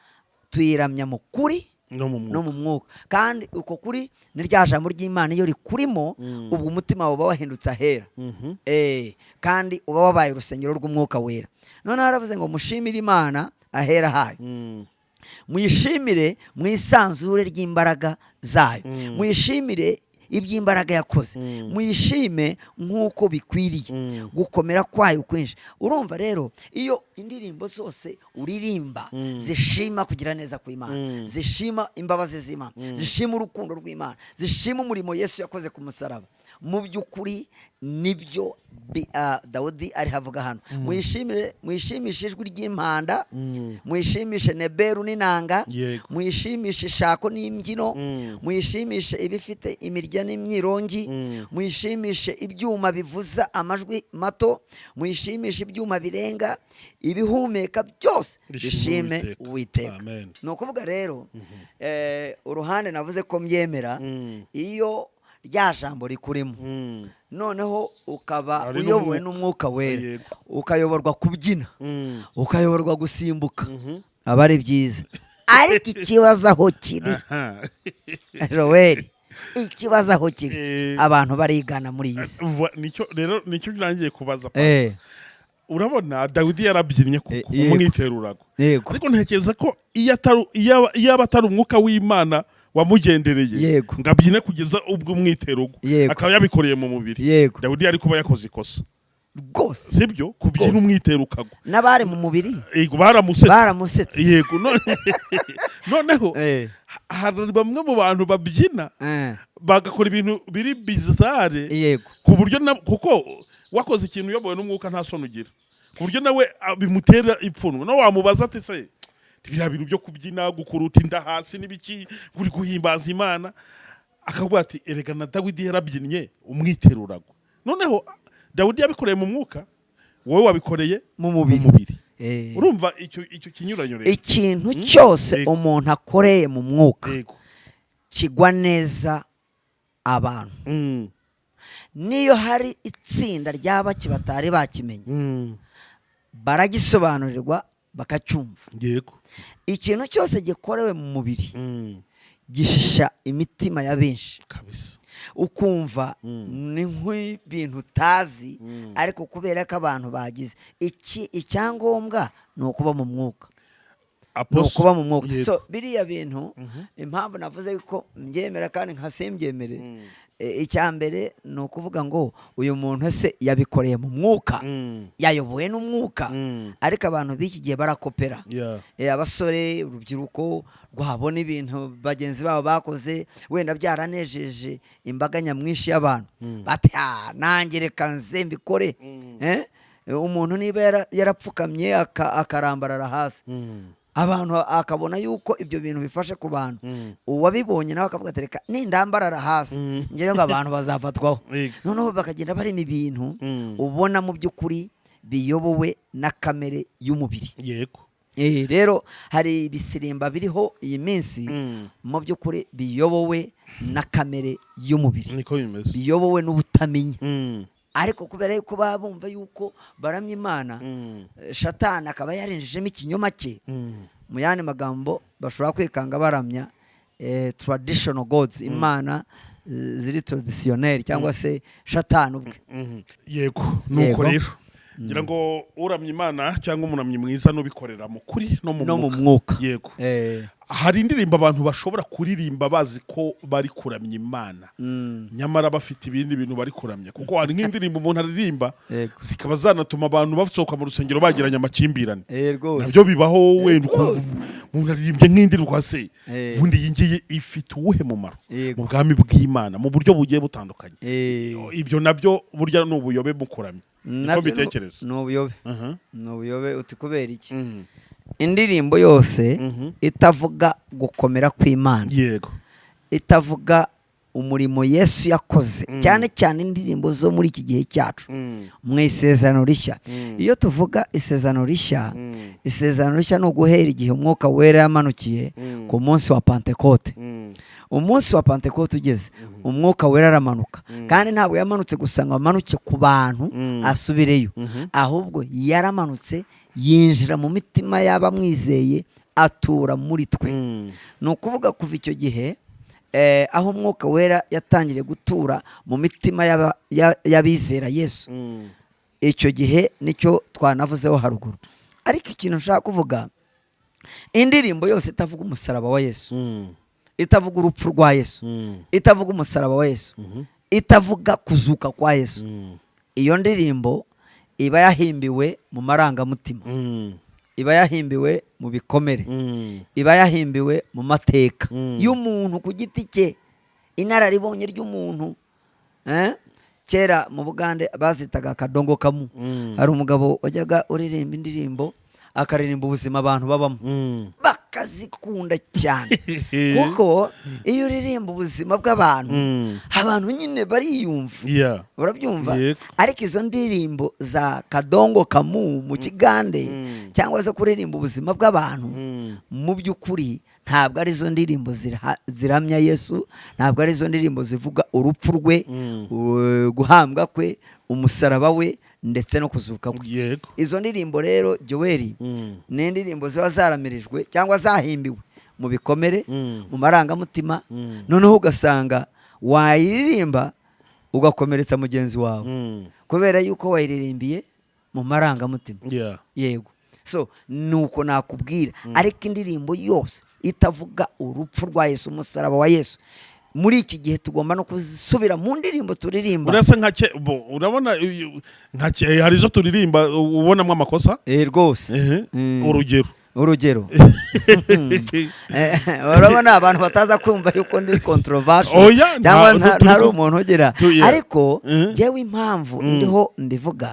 tuyiramya mu kuri no mu no mwuka. mu mwuka. Kandi uko kuri ni rya jambo ry'Imana. Iyo rikurimo, ubwo umutima wawe uba wahindutse ahera. Kandi uba wabaye urusengero rw'Umwuka Wera. Noneho haravuze ngo mushimire Imana ahera hayo, muyishimire mu isanzure ry'imbaraga zayo, muyishimire iby'imbaraga yakoze, muyishime nk'uko bikwiriye gukomera kwayo kwinshi. Urumva rero, iyo indirimbo zose uririmba zishima kugira neza kw'Imana, zishima imbabazi z'Imana, zishima urukundo rw'Imana, zishima umurimo Yesu yakoze ku musaraba, mu by'ukuri nibyo Dawudi ari havuga hano: muyishimire, muyishimishe ijwi ry'impanda, muyishimishe neberu n'inanga, muyishimishe ishako n'imbyino, muyishimishe ibifite imirya n'imyirongi, muyishimishe ibyuma bivuza amajwi mato, muyishimishe ibyuma birenga, ibihumeka byose bishime bishime Uwiteka. Uwiteka. Amen. Ni ukuvuga rero, uruhande navuze ko mbyemera, iyo rya jambo rikurimo, noneho ukaba Ari uyobowe n'umwuka. n'Umwuka Wera, ukayoborwa kubyina, ukayoborwa gusimbuka, aba ari byiza. Ariko ikibazo aho kiri, Joel, ikibazo aho kiri, abantu barigana muri iyi si. Nicyo rero nicyo ngiye kubaza, pastor. Urabona Dawidi yarabyinnye kuko umwiterurago, ariko ntekereza ko iyo aba atari umwuka w'Imana wamugendereye ngo abyine kugeza ubwo umwitero, akaba yabikoreye mu mubiri, Dawidi yari kuba yakoze ikosa. Rwose. Sibyo? Kubyina Rwose. umwitero ukagwa. N'abari mu mubiri Yego, baramusetse. Baramusetse. Yego, noneho hari bamwe mu bantu babyina bagakora ibintu biri bizarre, ku buryo kuko wakoze ikintu uyobowe n'umwuka nta soni ugira, ku buryo nawe bimutera ipfunwe. No wamubaza ati: "Se biriya bintu byo kubyina, gukuruta inda hasi n'ibiki, uri guhimbaza Imana?" Akavuga ati: "Erega na Dawidi yarabyinnye umwitero uragwa." Noneho Dawidi yabikoreye mu mwuka, wowe wabikoreye mu mubiri. Mu mubiri. Urumva icyo kinyuranyo rero? Ikintu cyose umuntu akoreye mu mwuka kigwa neza abantu. Niyo hari itsinda ry'abaki batari bakimenye, baragisobanurirwa bakacyumva. Ikintu cyose gikorewe mu mubiri gishisha imitima ya benshi. Ukumva ni nk'ibintu utazi, ariko kubera ko abantu bagize iki, icyangombwa ni ukuba mu mwuka, ni ukuba mu mwuka. So biriya bintu, impamvu navuze ko mbyemera kandi nka simbyemere, icya mbere ni ukuvuga ngo uyu muntu ese yabikoreye mu mwuka, yayobowe n'umwuka? Ariko abantu b'iki gihe barakopera. Abasore, urubyiruko rwabona ibintu bagenzi babo bakoze, wenda byaranejeje imbaga nyamwinshi y'abantu, bati: "Ah, nanjye reka nze mbikore." Umuntu niba yarapfukamye akarambarara hasi, abantu akabona yuko ibyo bintu bifashe ku bantu, uwabibonye nawe akavuga ati: "Reka nindambarara hasi ngere ngo abantu bazafatwaho." Noneho bakagenda barema ibintu ubona mu by'ukuri biyobowe na kamere y'umubiri. Rero hari ibisirimba biriho iyi minsi mu by'ukuri biyobowe na kamere y'umubiri, Niko bimeze. biyobowe n'ubutamenya, ariko kubera yuko baba bumva yuko baramya Imana, Shatani akaba yarinjijemo ikinyoma cye. Mu yandi magambo, bashobora kwikanga baramya traditional gods, imana ziri traditionnel, cyangwa se Shatani ubwe. Yego, nuko rero ngira ngo uramya Imana cyangwa umuramyi mwiza n'ubikorera mu kuri no mu no mu mwuka. Mwuka. Yego. Hari indirimbo abantu bashobora kuririmba bazi ko bari kuramya Imana, nyamara bafite ibindi bintu bari kuramya, kuko hari nk'indirimbo umuntu aririmba zikaba zanatuma abantu basohoka mu rusengero bagiranye amakimbirane. Rwose. Nabyo bibaho. Wenda ukumva umuntu aririmbye nk'indirimbo kwa se, ubundi iyi ngiyi ifite uwuhe mumaro mu bwami bw'Imana mu buryo bugiye butandukanye? Ibyo nabyo burya ni ubuyobe mu kuramya, niko Nabyo mbitekereza. Ni ubuyobe. Ni ubuyobe. Uti kubera iki? Indirimbo yose itavuga gukomera kw'Imana, itavuga umurimo Yesu yakoze, cyane cyane indirimbo zo muri iki gihe cyacu mu Isezerano Rishya. Iyo tuvuga Isezerano Rishya, Isezerano Rishya ni uguhera igihe Umwuka Wera yamanukiye ku munsi wa Pantekote. Umunsi wa Pantekote ugeze, Umwuka Wera aramanuka, kandi ntabwo yamanutse gusa ngo amanuke ku bantu asubireyo, ahubwo yaramanutse yinjira mu mitima y'abamwizeye, atura muri twe. Ni ukuvuga kuva icyo gihe, aho Umwuka Wera yatangiriye gutura mu mitima y'abizera Yesu, icyo gihe nicyo twanavuzeho haruguru. Ariko ikintu nshaka kuvuga, indirimbo yose itavuga umusaraba wa Yesu, itavuga urupfu rwa Yesu, itavuga umusaraba wa Yesu, itavuga kuzuka kwa Yesu, iyo ndirimbo iba yahimbiwe mu marangamutima, iba yahimbiwe mu bikomere, iba yahimbiwe mu mateka y'umuntu ku giti cye, inararibonye ry'umuntu. Kera mu Bugande bazitaga akadongo kamu. Hari umugabo wajyaga uririmba indirimbo, akaririmba ubuzima abantu babamo, bakazikunda cyane, kuko iyo uririmba ubuzima bw'abantu, abantu nyine bariyumva. Urabyumva? Yego. Ariko izo ndirimbo za kadongo kamu mu Kigande, cyangwa se kuririmba ubuzima bw'abantu, mu by'ukuri ntabwo ari zo ndirimbo ziramya Yesu, ntabwo ari zo ndirimbo zivuga urupfu rwe, guhambwa kwe, umusaraba we, ndetse no kuzuka kwe. Izo ndirimbo rero, Joel, ni indirimbo ziba zaramirijwe cyangwa zahimbiwe. Mu bikomere, mu marangamutima. Noneho ugasanga wayiririmba ugakomeretsa mugenzi wawe kubera yuko wayiririmbiye mu marangamutima. Yego, so nuko nakubwira. Ariko indirimbo yose itavuga urupfu rwa Yesu, umusaraba wa Yesu, muri iki gihe tugomba no gusubira mu ndirimbo turirimba. Urasa nka urabona nka hari izo turirimba ubonamo amakosa. Eh, rwose. Urugero? Urugero, urabona abantu bataza kumva yuko ndi controversial Oya, cyangwa ntari umuntu ugira ariko njyewe impamvu ndiho mbivuga,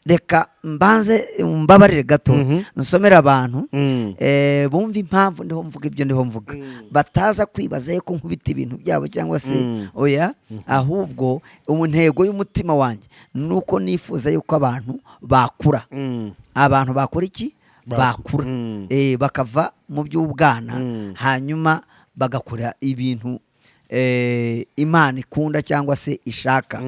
reka mbanze mbabarire gato, nsomere abantu bumva impamvu ndiho mvuga ibyo ndiho mvuga, bataza kwibaza yuko nkubita ibintu byabo cyangwa se oya. Ahubwo ubu ntego y'umutima wanjye ni uko nifuza yuko abantu bakura. Abantu bakora iki? Bakura. Bakava mu by'ubwana, hanyuma bagakora ibintu Imana ikunda cyangwa se ishaka.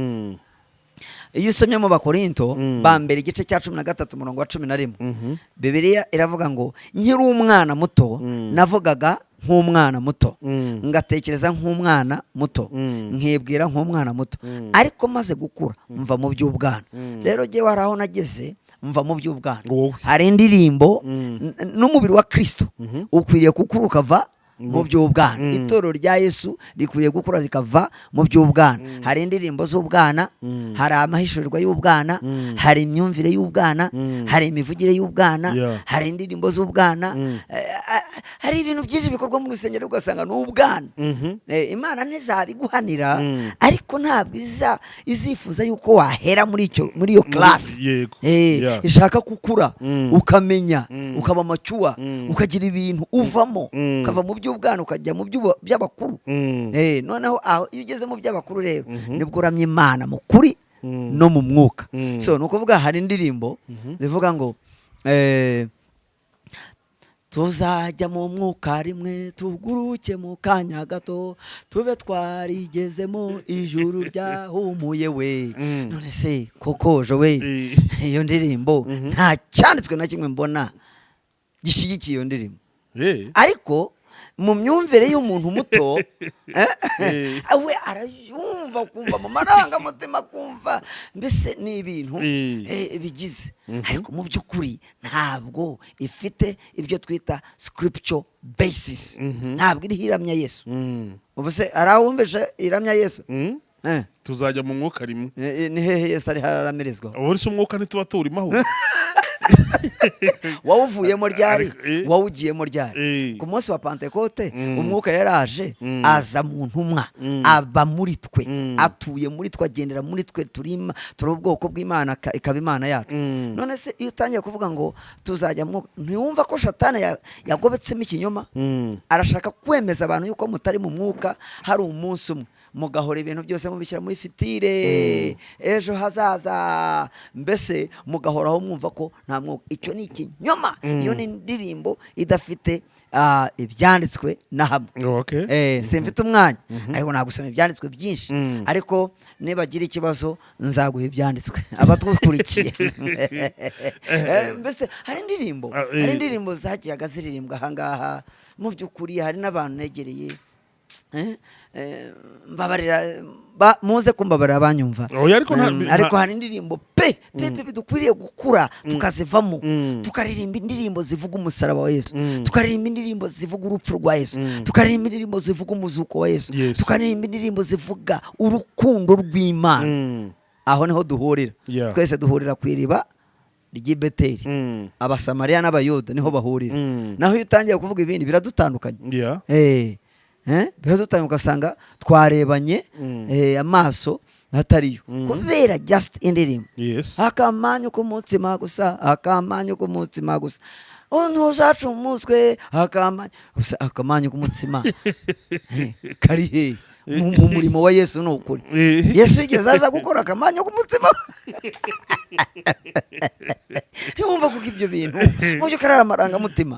Iyo usomye mu Bakorinto ba mbere, igice cya 13, umurongo wa 11, Bibiliya iravuga ngo: "Nkiri umwana muto, navugaga nk'umwana muto, ngatekereza nk'umwana muto, nkibwira nk'umwana muto, ariko maze gukura mva mu by'ubwana." Rero jyewe hari aho nageze mva mu by'ubwana. Wowe. Hari indirimbo n'umubiri wa Kristo ukwiriye gukura ukava mu by'ubwana. Itorero rya Yesu rikwiriye gukura rikava mu by'ubwana. Hari indirimbo z'ubwana, hari amahishurirwa y'ubwana, hari imyumvire y'ubwana, hari imivugire y'ubwana, hari indirimbo z'ubwana. Hari ibintu byinshi bikorwa mu rusengero ugasanga ni ubwana. Imana ntizabiguhanira, ariko ntabwo izifuza yuko wahera muri iyo class. Ishaka gukura, ukamenya, ukaba mature, ukagira ibintu uvamo, ukava mu by'ubwana ukajya mu by'abakuru. Noneho aho iyo ugeze mu by'abakuru rero, nibwo uramya Imana mu kuri no mu mwuka. So ni ukuvuga hari indirimbo zivuga ngo tuzajya mu mwuka rimwe, tuguruke mu kanya gato, tube twarigezemo, ijuru ryahumuye we. None se koko Joel, iyo ndirimbo nta cyanditswe na kimwe mbona gishyigikiye iyo ndirimbo. Ariko mu myumvire y'umuntu muto, we arayumva, kumva mu marangamutima, kumva mbese ni ibintu bigize, ariko mu by'ukuri ntabwo ifite ibyo twita scripture basis. Ntabwo iriho iramya Yesu. Ubu se hari aho wumvishe iramya Yesu? Tuzajya mu mwuka rimwe. Ni hehe Yesu ari hararamirizwa? Ubu se umwuka ntituba tuwurimo ahubwo? Wawuvuyemo ryari? Ariko, Wawugiyemo ryari? Ku munsi wa Pantekote, umwuka yaraje, aza mu ntumwa, aba muri twe, atuye muri twe, agendera muri twe, turima turi ubwoko bw'Imana, ikaba Imana yacu. None se iyo utangiye kuvuga ngo tuzajya mu mwuka, ntiwumva ko Shatani yagobetsemo ikinyoma? Arashaka kwemeza abantu yuko mutari mu mwuka. Hari umunsi umwe mugahora ibintu byose mubishyira muri future, ejo hazaza, mbese mugahoraho mwumva ko nta mwuka. Icyo ni ikinyoma. Iyo ni indirimbo idafite ibyanditswe na hamwe. Simfite umwanya, ariko nagusoma ibyanditswe byinshi. Ariko nibagira ikibazo nzaguha ibyanditswe, abatwukurikiye. Mbese hari indirimbo, hari indirimbo zagiyaga ziririmbwa ahangaha. Mu by'ukuri hari n'abantu negereye, mbabarira, muze kumbabarira banyumva. Oya, ariko Ariko hari indirimbo pe pe pe dukwiriye gukura tukazivamo, tukaririmba indirimbo zivuga umusaraba wa Yesu, tukaririmba indirimbo zivuga urupfu rwa Yesu, tukaririmba indirimbo zivuga umuzuko wa Yesu, tukaririmba indirimbo zivuga urukundo rw'Imana. Aho niho duhurira. Twese duhurira ku iriba ry'i Beteli. Abasamariya n'Abayuda niho bahurira. Naho iyo utangiye kuvuga ibindi biradutandukanye. Biradutandukanye, ugasanga twarebanye amaso atariyo kubera just indirimbo. Akamanyu k'umutsima gusa, akamanyu k'umutsima gusa, oh, ntuzaca umutwe, akamanyu gusa, akamanyu k'umutsima. Kari hehe mu murimo wa Yesu? Ni ukuri, Yesu yigeze aza gukora akamanyu k'umutsima? Ntiwumva kuko ibyo bintu mu by'ukuri ari amarangamutima.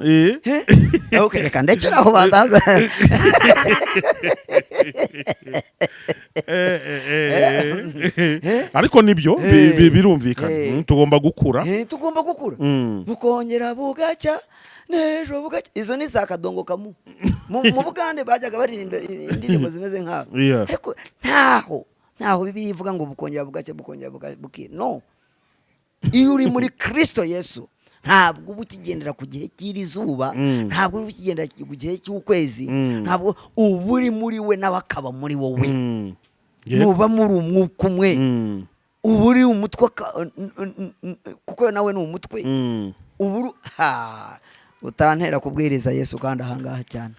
Okay, reka ndekere aho bataza. Ariko nibyo, birumvikana. Tugomba gukura. Tugomba gukura, bukongera bugacya n'ejo bugacya. Izo ni za kadongo kamu. Mu Bugande bajyaga baririmba indirimbo zimeze nk'aho. Ariko ntaho Bibiliya ivuga ngo bukongera bugacya, bukongera bukira. No, iyo uri muri Kristo Yesu, ntabwo uba ukigendera ku gihe cy'iri zuba, ntabwo uba ukigendera ku gihe cy'ukwezi, ntabwo uba uri muri we, nawe akaba muri wowe. Muba muri umwuka umwe. Uba uri umutwe kuko nawe ni umutwe. Uba uri ha utantera kubwiriza Yesu kandi ahangaha cyane.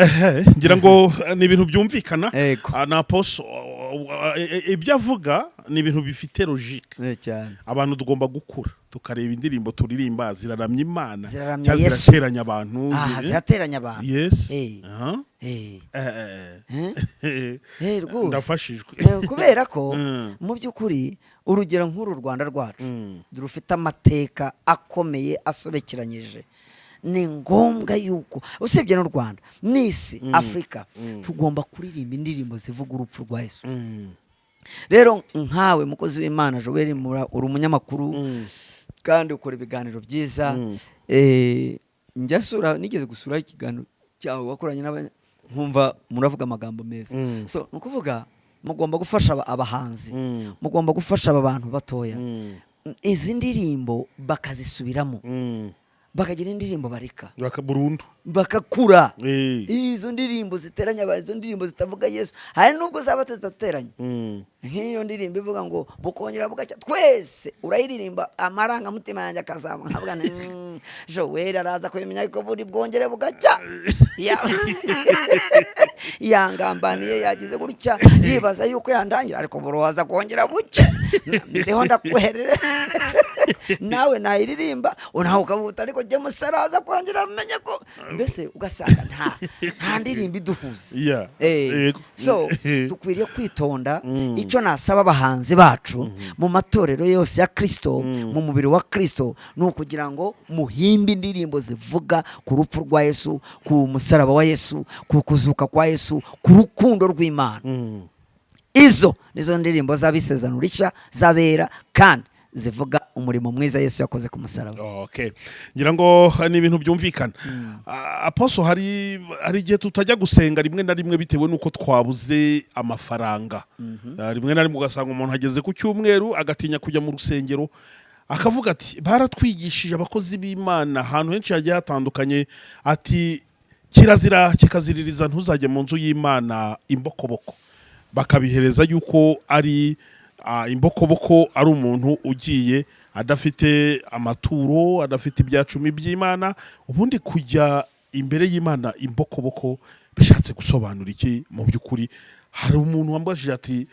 Ehe, ngira ngo ni ibintu byumvikana. Ego. Ah, na apostle, ibyo avuga ni ibintu bifite logique. Cyane. Abantu tugomba gukura, tukareba indirimbo turirimba ziraramya Imana Ziraramya cyangwa Yesu. zirateranya abantu. Aha, zirateranya abantu. Aha. Eh? Rwose. Ndafashijwe. Kubera ko mu by'ukuri, urugero nk'uru Rwanda rwacu rufite amateka akomeye asobekeranyije, ni ngombwa yuko, usibye n'u Rwanda n'isi, Afurika, tugomba kuririmba indirimbo zivuga urupfu rwa Yesu. Rero nkawe mukozi w'Imana Joel, uri umunyamakuru kandi ukora ibiganiro byiza. Njya sura, nigeze gusura ikiganiro cyawe wakoranye nkumva muravuga amagambo meza. So ni ukuvuga mugomba gufasha abahanzi, mugomba gufasha aba bantu batoya, izi ndirimbo bakazisubiramo, bakagira indirimbo bareka Burundu. Bakakura. Izo ndirimbo ziteranya abantu, izo ndirimbo zitavuga Yesu, hari nubwo zaba zidateranya, nk'iyo ndirimbo ivuga ngo bukongera bugacya, twese urayiririmba amarangamutima yanjye akazamuka, nkavuga nti Joel araza kubimenya ariko buri bwongere bugacya. Yangambaniye, yagize gutya, yibaza yuko yandangira, ariko buroza kongera buke, ndiho ndakuherere nawe nayiririmba, nawe ukavuga, ariko jye musaraza kongera amenye ko, mbese ugasanga nta ndirimbo iduhuza. So dukwiriye kwitonda. Icyo nasaba abahanzi bacu mu matorero yose ya Kristo, mu mubiri wa Kristo, ni ukugira ngo muhimbe indirimbo zivuga ku rupfu rwa Yesu, ku musaraba wa Yesu, ku kuzuka kwa Yesu, ku rukundo rw'Imana. Izo nizo ndirimbo z'abisezerano rishya, z'abera, kandi zivuga umurimo mwiza Yesu yakoze ku musaraba. Okay, ngira ngo ni ibintu byumvikana. Ah, apostle, hari igihe tutajya gusenga rimwe na rimwe bitewe n'uko twabuze amafaranga. Ah, rimwe na rimwe ugasanga umuntu ageze ku cyumweru agatinya kujya mu rusengero, akavuga ati baratwigishije abakozi b'Imana ahantu henshi hagiye hatandukanye, ati kirazira kikaziririza ntuzajye mu nzu y'Imana imbokoboko, bakabihereza yuko ari imbokoboko ari umuntu ugiye adafite amaturo, adafite ibyacumi by'Imana. Ubundi kujya imbere y'Imana imbokoboko bishatse gusobanura iki mu by'ukuri? Hari umuntu wambajije ati,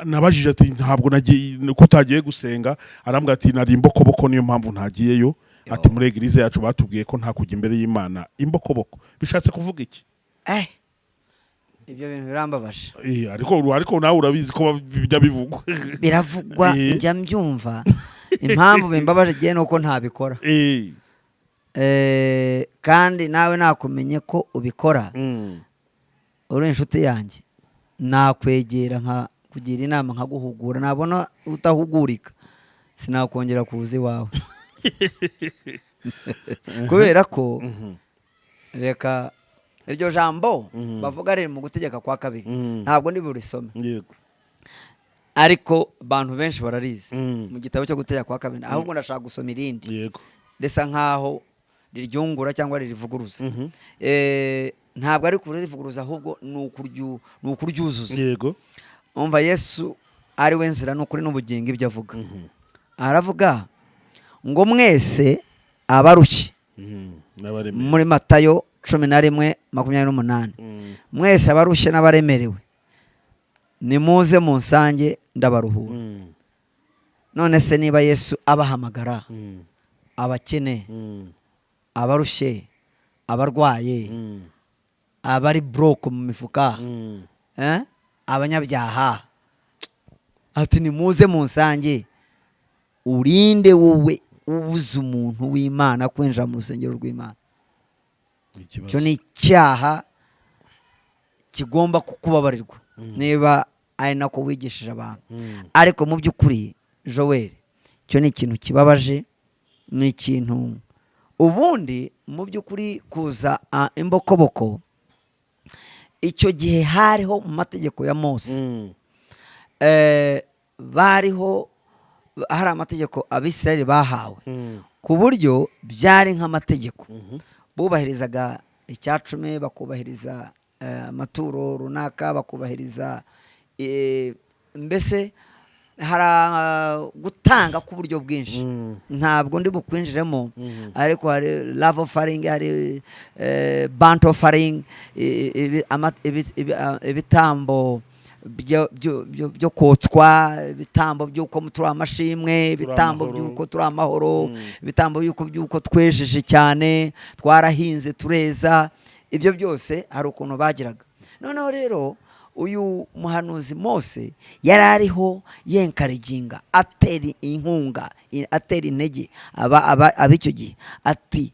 nabajije ati ntabwo nagiye, ko utagiye gusenga? Arambwira ati nari imbokoboko, niyo mpamvu ntagiyeyo. Ati muri église yacu batubwiye ko nta kujya imbere y'Imana imbokoboko. Bishatse kuvuga iki? Ibyo bintu birambabaje. Ariko nawe urabizi ko bijya bivugwa. Biravugwa. Njya mbyumva. Impamvu bimbabaje igihe ni uko ntabikora. Kandi nawe nakumenye ko ubikora, uri inshuti yanjye, nakwegera nka kugira inama, nkaguhugura. Nabona utahugurika, sinakongera kuza iwawe, kubera ko reka iryo jambo bavuga riri mu Gutegeka kwa Kabiri. Ntabwo ndi burisome, ariko abantu benshi bararizi. Mu gitabo cyo Gutegeka kwa Kabiri. Ahubwo ndashaka gusoma irindi risa nkaho riryungura cyangwa ririvuguruza. Ntabwo ari kurivuguruza, ahubwo ni ukuryuzuza. Umva Yesu, ari we nzira n'ukuri n'ubugingo, ibyo avuga. Aravuga ngo mwese abarushye, N'abaremerewe. muri Matayo 11:28, mwese abarushye n'abaremerewe, nimuze munsange ndabaruhura. None se niba Yesu abahamagara, abakene, abarushye, abarwaye, abari broke mu mifuka, abanyabyaha, ati nimuze munsange, urinde wowe ubuza umuntu w'Imana kwinjira mu rusengero rw'Imana? Ikibazo. Icyo ni icyaha kigomba kukubabarirwa niba ari nako wigishije abantu. Ariko mu by'ukuri, Joel, icyo ni ikintu kibabaje, ni ikintu ubundi mu by'ukuri kuza imbokoboko. Icyo gihe hariho mu mategeko ya Mose, bariho hari amategeko Abisirayeli bahawe, ku buryo byari nk'amategeko. Bubahirizaga icyacumi, bakubahiriza amaturo runaka, bakubahiriza mbese hari gutanga k'uburyo bwinshi. Ntabwo ndi bukwinjiremo, ariko hari love offering, hari burnt offering, ibitambo byo kotswa, ibitambo by'uko turi amashimwe, ibitambo amahoro. by'uko turi amahoro, ibitambo by'uko twejeje cyane, twarahinze tureza. Ibyo byose hari ukuntu bagiraga. Noneho rero uyu muhanuzi Mose yari ariho yencouraginga, atera inkunga, atera intege ab'icyo gihe, ati: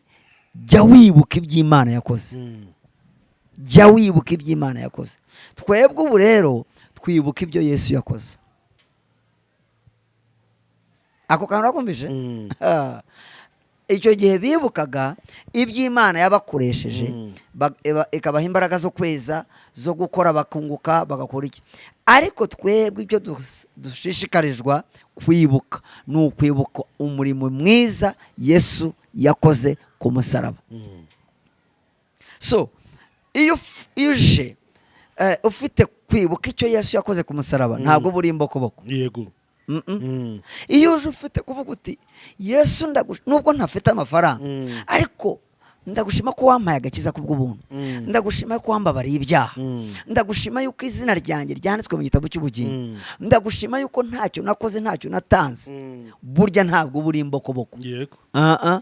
"Jya wibuka iby'Imana yakoze, jya wibuka iby'Imana yakoze." Twebwe ubu rero twibuka ibyo Yesu yakoze. Ako kantu urakumvise? Ah. Icyo gihe bibukaga iby'Imana yabakoresheje, ikabaha imbaraga zo kweza, zo gukora, bakunguka, bagakora iki. Ariko twebwe ibyo dushishikarizwa kwibuka ni ukwibuka umurimo mwiza Yesu yakoze ku musaraba. So iyo uje ufite kwibuka icyo Yesu yakoze ku musaraba, ntabwo uba uri imbokoboko. Iyo uje ufite kuvuga uti: "Yesu, nubwo ntafite amafaranga, ariko ndagushima ko wampaye agakiza kubw'ubuntu, ndagushima ko wambabariye ibyaha, ndagushima yuko izina ryanjye ryanditswe mu gitabo cy'ubugingo, ndagushima yuko ntacyo nakoze, ntacyo natanze," burya ntabwo uba uri imbokoboko. Ah, ah.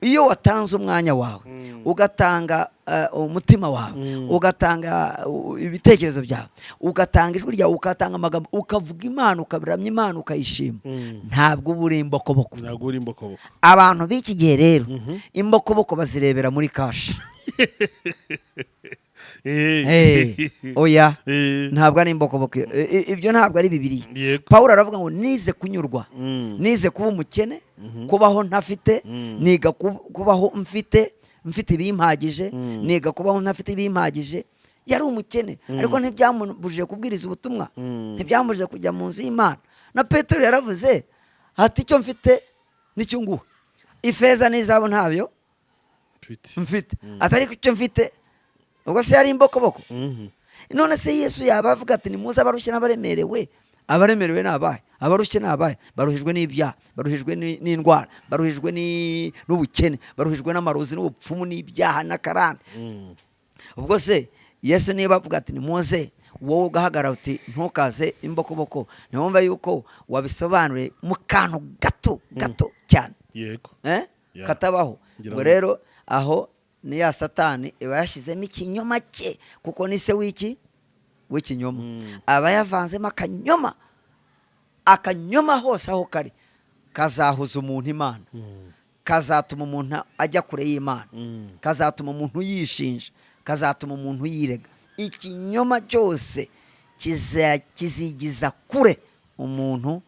Iyo watanze umwanya wawe, ugatanga umutima wawe, ugatanga ibitekerezo byawe, ugatanga ijwi ryawe, ugatanga amagambo, ukavuga Imana, ukabiramya Imana, ukayishima, ntabwo uba uri imbokoboko. Ntabwo uri imbokoboko. Abantu b'iki gihe rero imbokoboko bazirebera muri cash. Oya, ntabwo ari imbokoboko. Ibyo ntabwo ari Bibiliya. Pawulo aravuga ngo: "Nize kunyurwa, nize kuba umukene, kubaho ntafite, niga kubaho mfite ibimpagije, niga kubaho ntafite ibimpagije." Yari umukene, ariko ntibyamubujije kubwiriza ubutumwa, ntibyamubujije kujya mu nzu y'Imana. Na Petero yaravuze ati: "Icyo mfite nicyo nguha, ifeza n'izahabu ntabyo Mfite. mfite," atari icyo mfite. Ubwo se yari imbokoboko? Mhm. None se Yesu yaba avuga ati: "Nimuze abarushye n'abaremerewe"? Abaremerewe ni abahe? Abarushye ni abahe? Baruhijwe n'ibyaha, baruhijwe n'indwara, baruhijwe n'ubukene, baruhijwe n'amarozi n'ubupfumu n'ibyaha n'akarande. Ubwo se Yesu niba avuga ati: "Nimuze," wowe ugahagarara uti: "Ntukaze," imbokoboko ntiwumva yuko wabisobanuye mu kantu gato gato cyane? Eh? Katabaho. Ngira Ubwo ngo- rero aho ni ya Satani iba yashyizemo ikinyoma cye, kuko ni se w'iki? W'ikinyoma. Aba yavanzemo akanyoma. Akanyoma hose aho kari kazahuza umuntu Imana, kazatuma umuntu ajya kure y'Imana, kazatuma umuntu yishinja, kazatuma umuntu yirega. Ikinyoma cyose kizigiza kure umuntu,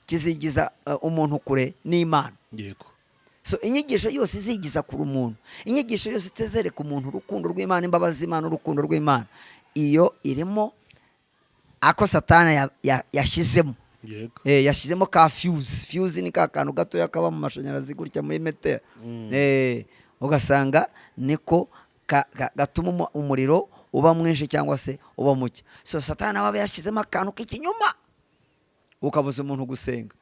kizigiza umuntu kure n'Imana. So inyigisho yose izigiza kure umuntu, inyigisho yose itezereka umuntu urukundo rw'Imana, imbabazi z'Imana, urukundo rw'Imana, iyo irimo ako Satani yashyizemo. Yashyizemo ka fuse. Fuse ni ka kantu gatoya kaba mu mashanyarazi gutya muri metero. Ugasanga niko gatuma umuriro uba mwinshi cyangwa se uba muke. So Satani nawe aba yashyizemo akantu k'ikinyoma, ukabuza umuntu gusenga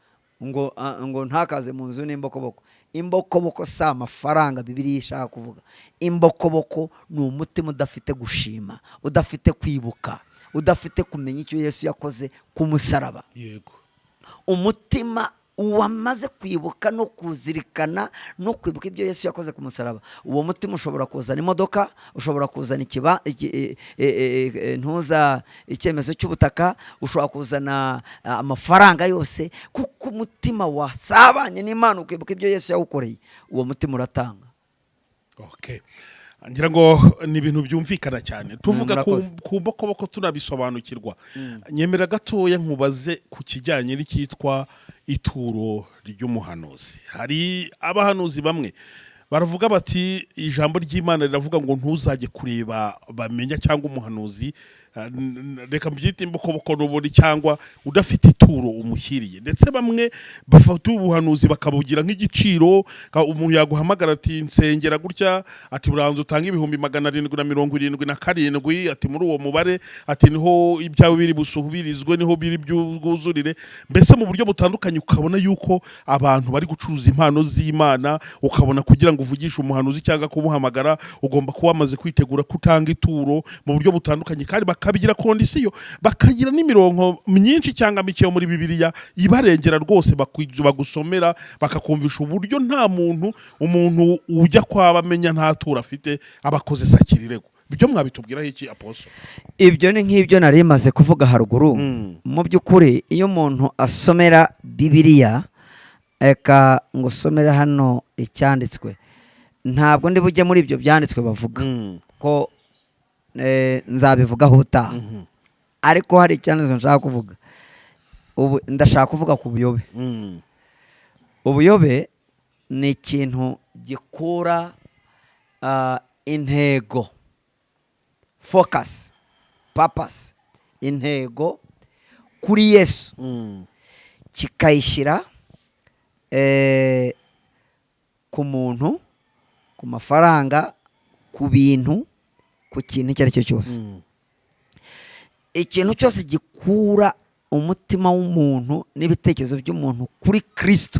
ngo ngo ntakaze mu nzu n'imbokoboko. Imbokoboko si amafaranga Bibiliya ishaka kuvuga. Imbokoboko ni umutima udafite gushima, udafite kwibuka, udafite kumenya icyo Yesu yakoze ku musaraba. Umutima wamaze kwibuka no kuzirikana no kwibuka ibyo Yesu yakoze ku musaraba, uwo mutima ushobora kuzana imodoka, ushobora kuzana ikiba ntuza icyemezo cy'ubutaka, ushobora kuzana amafaranga yose, kuko umutima wasabanye n'Imana, ukibuka ibyo Yesu yawukoreye, uwo mutima uratanga. Okay. Ngira ngo ni ibintu byumvikana cyane tuvuga ku, Murakoze. ku mbokoboko tunabisobanukirwa. Nyemera gatoya nkubaze ku kijyanye n'icyitwa ituro ry'umuhanuzi. Hari abahanuzi bamwe Baravuga bati ijambo ry'Imana riravuga ngo ntuzajye kureba bamenya cyangwa umuhanuzi, reka mbyite imbokoboko n'ubundi, cyangwa udafite ituro umushyiriye. Ndetse bamwe bafata ubuhanuzi bakabugira nk'igiciro. Umuntu yaguhamagara ati nsengera gutya, ati uranza utange 777,000, ati muri uwo mubare, ati niho ibyawe biri busubirizwe, niho biri bwuzurire. Mbese mu buryo butandukanye ukabona yuko abantu bari gucuruza impano z'Imana. Ukabona kugira ngo uvugishe umuhanuzi cyangwa kumuhamagara, ugomba kuba wamaze kwitegura kutanga ituro mu buryo butandukanye, kandi bakabigira condition, bakagira n'imirongo myinshi cyangwa mike yo muri Bibiliya ibarengera rwose, bagusomera bakakumvisha uburyo nta muntu, umuntu ujya kwaba amenya nta turo afite aba akoze sakirirego. Ibyo mwabitubwiraho iki, Apostle? Ibyo ni nk'ibyo nari maze kuvuga haruguru. Mu by'ukuri, iyo umuntu asomera Bibiliya, reka ngo usomere hano icyanditswe, ntabwo ndi bujye muri ibyo byanditswe bavuga ko nzabivugaho ubutaha, ariko hari icyanditswe nshaka kuvuga. Ubu ndashaka kuvuga ku buyobe. Ubuyobe ni ikintu gikura intego, focus, purpose, intego kuri Yesu, kikayishyira ku muntu, ku mafaranga, ku bintu, ku kintu icyo ari cyo cyose. Ikintu cyose gikura umutima w'umuntu n'ibitekerezo by'umuntu kuri Kirisito,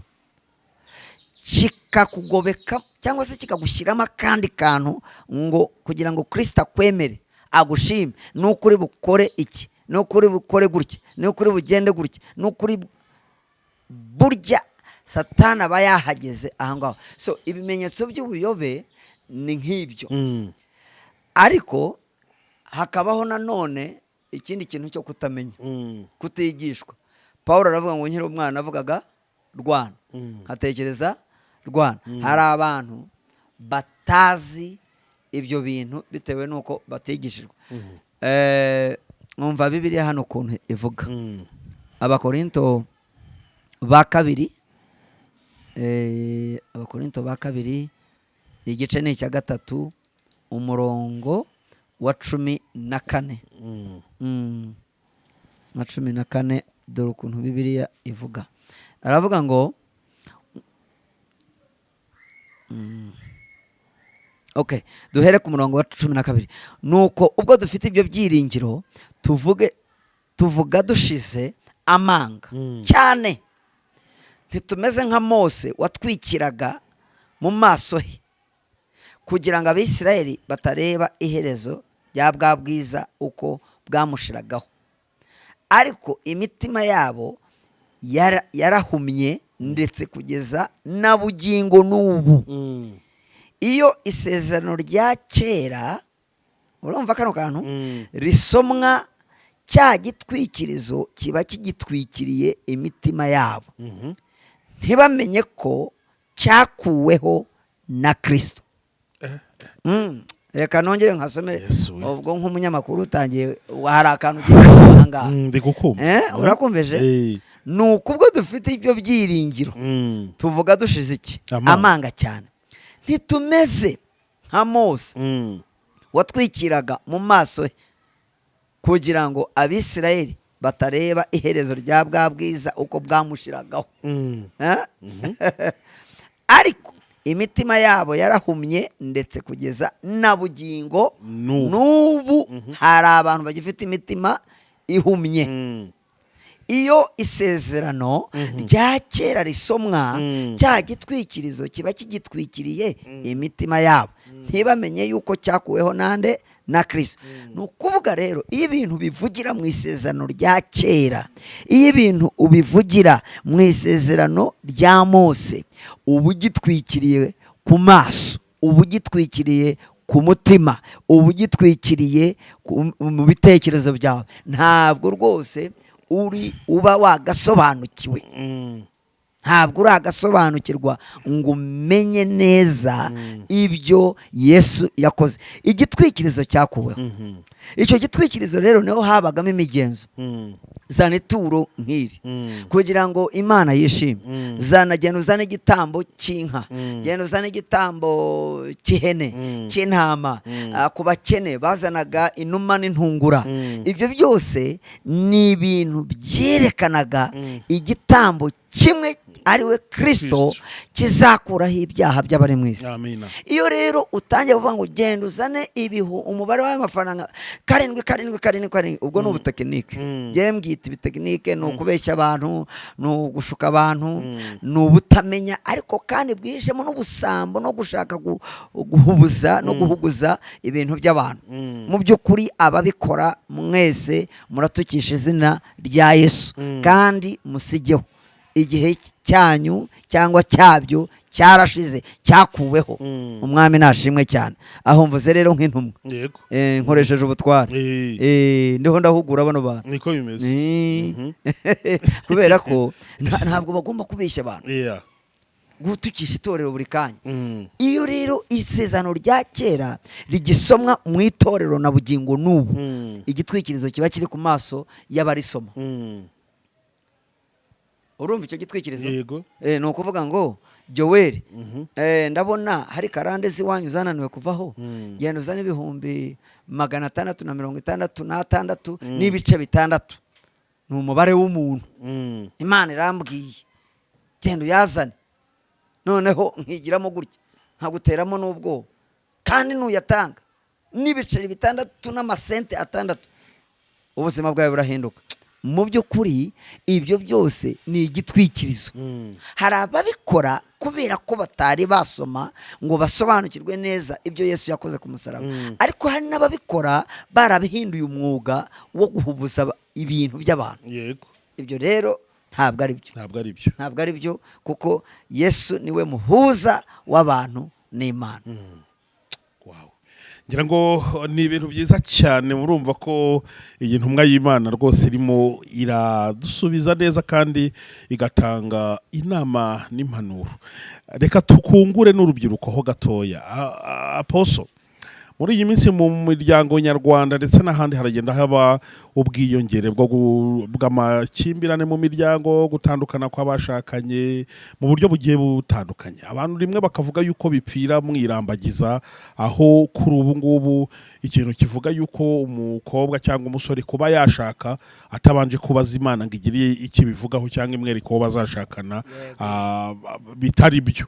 kikakugobeka cyangwa se kikagushyiramo akandi kantu ngo kugira ngo Kirisito akwemere, agushime, ni ukuri bukore iki, ni ukuri bukore gutya, ni ukuri bugende gutya, ni ukuri burya Satani aba yahageze aho ngaho. So ibimenyetso by'ubuyobe ni nk'ibyo. Ariko hakabaho nanone ikindi kintu cyo kutamenya, kutigishwa. Paul aravuga ngo nkiri umwana avugaga rwana, nkatekereza rwana. Hari abantu batazi ibyo bintu bitewe n'uko batigishijwe. Mwumva Bibiliya hano ukuntu ivuga. Abakorinto ba kabiri, Abakorinto ba kabiri, igice ni icya 3, umurongo wa 14. Na 14, dore ukuntu Bibiliya ivuga. Aravuga ngo okay, duhere ku murongo wa 12. Nuko ubwo dufite ibyo byiringiro, tuvuge, tuvuga dushize amanga cyane. Ntitumeze nka Mose watwikiraga mu maso he kugira ngo Abisirayeli batareba iherezo rya bwa bwiza uko bwamushiragaho. Ariko imitima yabo yarahumye ndetse kugeza na bugingo n'ubu. Iyo isezerano rya kera, urumva kano kantu, risomwa, cya gitwikirizo kiba kigitwikiriye imitima yabo, ntibamenye ko cyakuweho na Kirisito. Reka nongere nkasomere. Yesu we. Ubwo nk'umunyamakuru utangiye, hari akantu ugiye kuvuga aha ngaha. Ndi kukumva. Urakumvije? Eh. Ni uko ubwo dufite ibyo byiringiro, tuvuga dushize iki? Amanga. Amanga cyane. Ntitumeze nka Mose watwikiraga mu maso he kugira ngo Abisirayeli batareba iherezo rya bwa bwiza uko bwamushiragaho. Eh? Ariko imitima yabo yarahumye ndetse kugeza na bugingo n'ubu. N'ubu hari abantu bagifite imitima ihumye. Iyo isezerano rya kera risomwa, cya gitwikirizo kiba kigitwikiriye imitima yabo, ntibamenye yuko cyakuweho nande? Na Kirisito. Ni ukuvuga rero, iyo ibintu bivugira mu isezerano rya kera, iyo ibintu ubivugira mu isezerano rya Mose, uba ugitwikiriye ku maso, uba ugitwikiriye ku mutima, uba ugitwikiriye mu bitekerezo byawe. Ntabwo rwose uri uba wagasobanukiwe. Ntabwo uragasobanukirwa ngo umenye neza ibyo Yesu yakoze. Igitwikirizo cyakuweho. Icyo gitwikirizo rero niho habagamo imigenzo. Zana ituro nk'iri kugira ngo Imana yishime. Zana, genda uzane igitambo cy'inka, genda uzane igitambo cy'ihene, cy'intama. Ku bakene bazanaga inuma n'intungura. Ibyo byose ni ibintu byerekanaga igitambo kimwe, ari we Kirisito, Kristo. kizakuraho ibyaha by'abari mu isi. Amina. Iyo rero utangiye kuvuga ngo genda uzane ibihu, umubare w'amafaranga karindwi karindwi karindwi karindwi, ubwo ni ubutekinike. Njyewe mbwita ibitekinike, ni ukubeshya abantu, ni ugushuka abantu, ni ubutamenya, ariko kandi bwihishemo n'ubusambo no gushaka guhubuza no guhuguza ibintu by'abantu. Mu by'ukuri ababikora mwese muratukisha izina rya Yesu, kandi musigeho, igihe cyanyu cyangwa cyabyo cyarashize, cyakuweho. Umwami nashimwe cyane. Aho mvuze rero nk'intumwa, nkoresheje ubutware. Ndiho ndahugura bano bantu. Niko bimeze. Kubera ko ntabwo bagomba kubeshya abantu, gutukisha itorero buri kanya. Iyo rero isezerano rya kera rigisomwa mu itorero na bugingo n'ubu, igitwikirizo kiba kiri ku maso y'abarisoma. Urumva icyo gitwikirizo? Yego. Ni ukuvuga ngo Joel, ndabona hari karande z'iwanyu zananiwe kuvaho. Genda uzane 666.6, ni umubare w'umuntu. Imana irambwiye, genda uyazane. Noneho nkigiramo gutya, nkaguteramo n'ubwoba, kandi nuyatanga n'ibiceri 6 n'amasente 6, ubuzima bwawe burahinduka. Mu by'ukuri ibyo byose ni igitwikirizo. Hari ababikora kubera ko batari basoma ngo basobanukirwe neza ibyo Yesu yakoze ku musaraba, ariko hari n'ababikora barabihinduye umwuga wo guhubuza ibintu by'abantu. Ibyo rero ntabwo ari byo. Ntabwo ari byo. Ntabwo ari byo, kuko Yesu niwe muhuza w'abantu n'Imana. Wow. Ngira ngo ni ibintu byiza cyane. Murumva ko iyi ntumwa y'Imana rwose irimo iradusubiza neza kandi igatanga inama n'impanuro. Reka tukungure n'urubyiruko ho gatoya. Apostle, muri iyi minsi mu miryango nyarwanda ndetse n'ahandi haragenda haba ubwiyongere bw'amakimbirane mu miryango, gutandukana kw'abashakanye mu buryo bugiye butandukanye. Abantu rimwe bakavuga yuko bipfira mu irambagiza, aho kuri ubu ngubu ikintu kivuga yuko umukobwa cyangwa umusore kuba yashaka atabanje kubaza Imana ngo igire icyo ibivugaho cyangwa imwereke uwo bazashakana, bitari byo.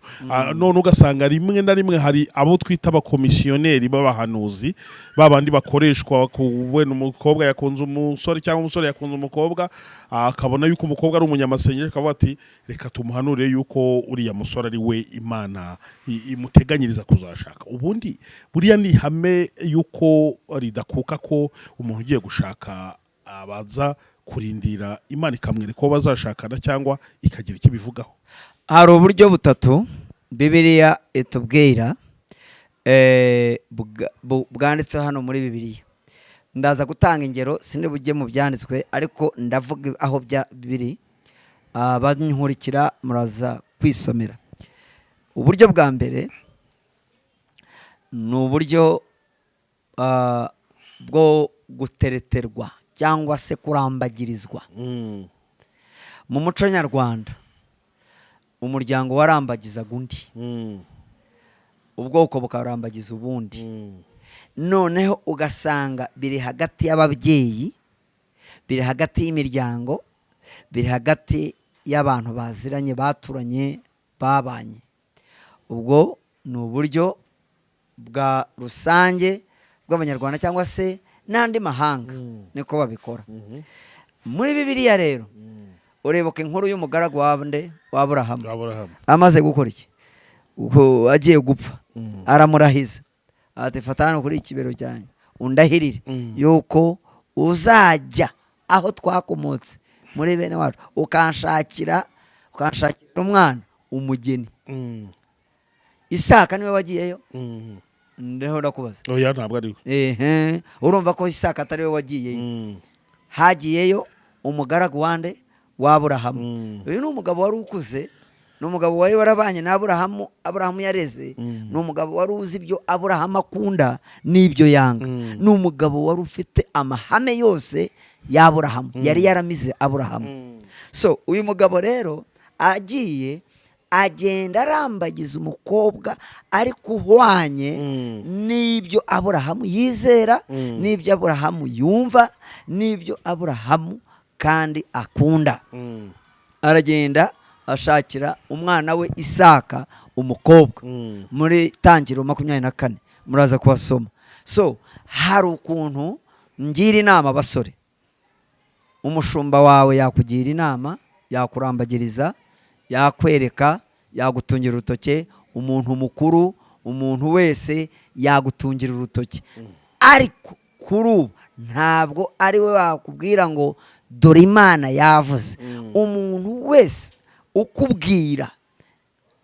None ugasanga rimwe na rimwe hari abo twita abakomisiyoneri b'abahanuzi, babandi bakoreshwa ku wenda umukobwa yakunze umusore cyangwa umusore yakunze umukobwa, akabona yuko umukobwa ari umunyamasengesho, akavuga ati reka tumuhanurire yuko uriya musore ari we Imana imuteganyiriza kuzashaka. Ubundi buriya ni ihame yuko ridakuka ko umuntu ugiye gushaka abanza kurindira Imana ikamwereka uwo bazashakana cyangwa ikagira icyo ibivugaho? Hari uburyo butatu Bibiliya itubwira, bwanditse hano muri Bibiliya. Ndaza gutanga ingero, sindi bujye mu byanditswe, ariko ndavuga aho biri, abankurikira muraza kwisomera. Uburyo bwa mbere ni uburyo bwo gutereterwa cyangwa se kurambagirizwa. Mu muco nyarwanda umuryango warambagizaga undi, ubwoko bukarambagiza ubundi. Noneho ugasanga biri hagati y'ababyeyi, biri hagati y'imiryango, biri hagati y'abantu baziranye, baturanye, babanye. Ubwo ni uburyo bwa rusange bw'Abanyarwanda cyangwa se n'andi mahanga, niko babikora. Muri Bibiliya rero urebuka inkuru y'umugaragu wa nde? Wa Aburahamu. Aburahamu. Amaze gukora iki? Agiye gupfa, aramurahiza ati fata hano kuri ikibero cyanjye undahirire yuko uzajya aho twakomotse muri bene wacu, ukanshakira umwana umugeni. Isaka niwe wagiyeyo? Ndiho ndakubaza. Oya, ntabwo ari we. Ehe, urumva ko Isaka atari we wagiyeyo. Hagiyeyo umugaragu wande? Wa Aburahamu. Uyu ni umugabo wari ukuze. Ni umugabo wari warabanye na Aburahamu, Aburahamu yareze. Ni umugabo wari uzi ibyo Aburahamu akunda n'ibyo yanga. Ni umugabo wari ufite amahame yose y'Aburahamu, yari yaramize Aburahamu. So uyu mugabo rero agiye, agenda arambagiza umukobwa ariko uhwanye n'ibyo Aburahamu yizera, n'ibyo Aburahamu yumva, n'ibyo Aburahamu kandi akunda. Aragenda ashakira umwana we Isaka umukobwa. Muri Tangiro 24 muraza kuhasoma. So hari ukuntu ngira inama abasore: umushumba wawe yakugira inama, yakurambagiriza, yakwereka, yagutungira urutoke, umuntu mukuru, umuntu wese yagutungira urutoki, ariko kuri ubu ntabwo ari we wakubwira ngo dore Imana yavuze. Umuntu wese ukubwira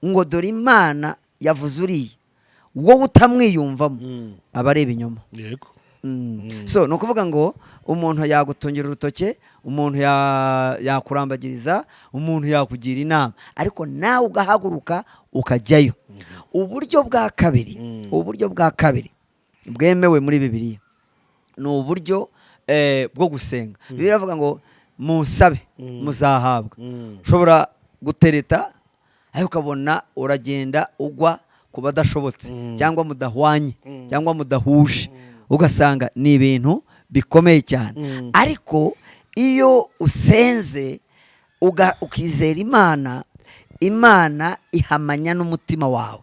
ngo dore Imana yavuze uriya, wowe utamwiyumvamo, aba ari ibinyoma. So ni ukuvuga ngo umuntu yagutungira urutoke, umuntu yakurambagiriza, umuntu yakugira inama, ariko nawe ugahaguruka ukajyayo. Uburyo bwa kabiri bwemewe muri Bibiliya ni uburyo bwo gusenga. Bibiliya iravuga ngo munsabe muzahabwa. Ushobora gutereta ariko ukabona uragenda ugwa ku badashobotse, cyangwa mudahwanye, cyangwa mudahuje, ugasanga ni ibintu bikomeye cyane. Ariko iyo usenze ukizera Imana, Imana ihamanya n'umutima wawe.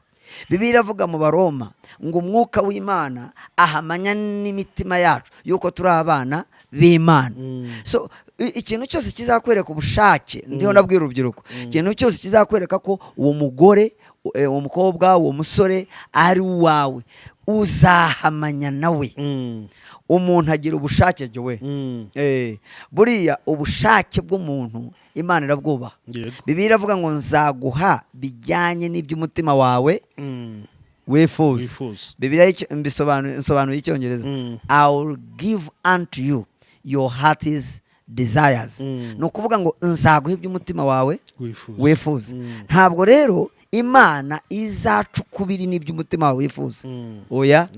Bibiliya iravuga mu Baroma ngo Umwuka w'Imana ahamanya n'imitima yacu yuko turi abana b'Imana. So ikintu cyose kizakwereka ubushake, ndiho nabwira urubyiruko, ikintu cyose kizakwereka ko uwo mugore, uwo mukobwa, uwo musore ari uwawe, uzahamanya nawe. Umuntu agira ubushake jyewe. Buriya ubushake bw'umuntu Imana irabwubaha. Bibiliya iravuga ngo nzaguha bijyanye n'iby'umutima wawe wifuza. Wifuza. Bibiliya nsobanuye Icyongereza: "I will give unto you your heart's desires." Ni ukuvuga ngo nzaguha iby'umutima wawe wifuza. wifuza. Ntabwo rero Imana izaca ukubiri n'iby'umutima wawe wifuza. Oya.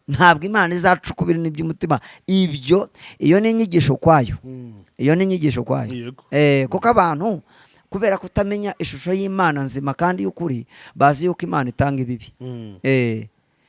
Ntabwo Imana izaca ukubiri n'iby'umutima. Ibyo, iyo ni inyigisho kwayo. Iyo ni inyigisho kwayo. Kuko abantu kubera kutamenya ishusho y'Imana nzima kandi y'ukuri, bazi yuko Imana itanga ibibi.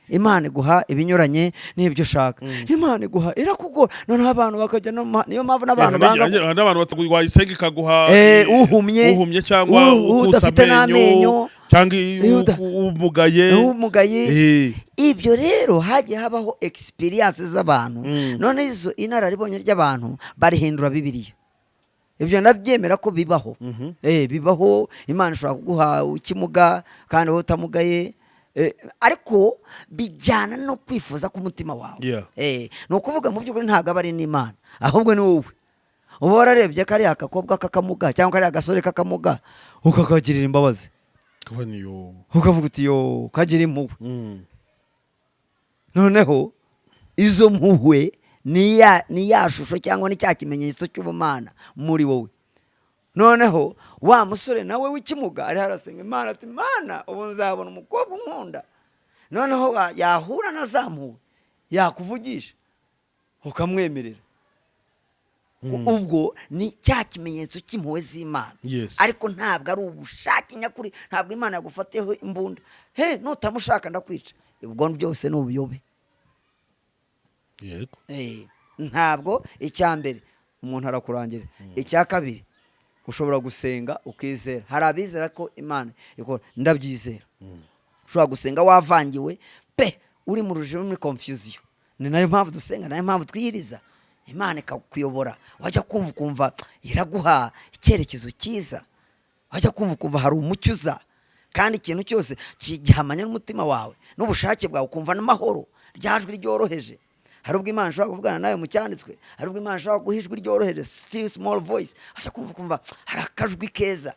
Imana iguha ibinyuranye n'ibyo ushaka, Imana iguha irakugora, noneho abantu bakajya no niyo mpamvu n'abantu banga Hari n'abantu wayisenga ikaguha uhumye, uhumye cyangwa ukutse udafite n'amenyo, cyangwa umugaye. Umugaye. Ibyo rero hagiye habaho experience z'abantu. None izo inararibonye ry'abantu barihindura Bibiliya. Ibyo ndabyemera ko bibaho. Bibaho, Imana ishobora kuguha ikimuga kandi wowe utamugaye. Ariko bijyana no kwifuza k'umutima wawe. Ni ukuvuga mu by'ukuri ntabwo aba ari n'Imana, ahubwo ni wowe uba wararebye kariya gakobwa k'akamuga cyangwa kariya gasore k'akamuga, ukakagirira imbabazi, Kuva niyo. ukavuga uti yo kagira impuhwe. Noneho izo mpuhwe ni ya shusho cyangwa ni cya kimenyetso cy'ubumana muri wowe. Noneho wa musore nawe w'ikimuga ariho arasenga Imana ati Mana, ubu nzabona umukobwa unkunda. Noneho yahura na za mpuhwe, yakuvugisha ukamwemerera. Ubwo ni cya kimenyetso cy'impuhwe z'Imana. Ariko ntabwo ari ubushake nyakuri. Ntabwo Imana yagufatiyeho imbunda he, nutamushaka ndakwica. Ubwo byose ni ubuyobe. Ntabwo icya mbere umuntu arakurangira. Icya kabiri, ushobora gusenga ukizera. Hari abizera ko Imana ikora, ndabyizera. Ushobora gusenga wavangiwe pe, uri mu rujijo, muri confusion. Ni nayo mpamvu dusenga, nayo mpamvu twiyiriza, Imana ikakuyobora. Wajya kumva ukumva iraguha icyerekezo cyiza, wajya kumva ukumva hari umucyo uza, kandi ikintu cyose gihamanya n'umutima wawe n'ubushake bwawe, ukumva n'amahoro, rya jwi ryoroheje. Hari ubwo Imana ishobora kuvugana nawe mu cyanditswe, hari ubwo Imana ishobora guha ijwi ryoroheje, still small voice, wajya kumva ukumva hari akajwi keza.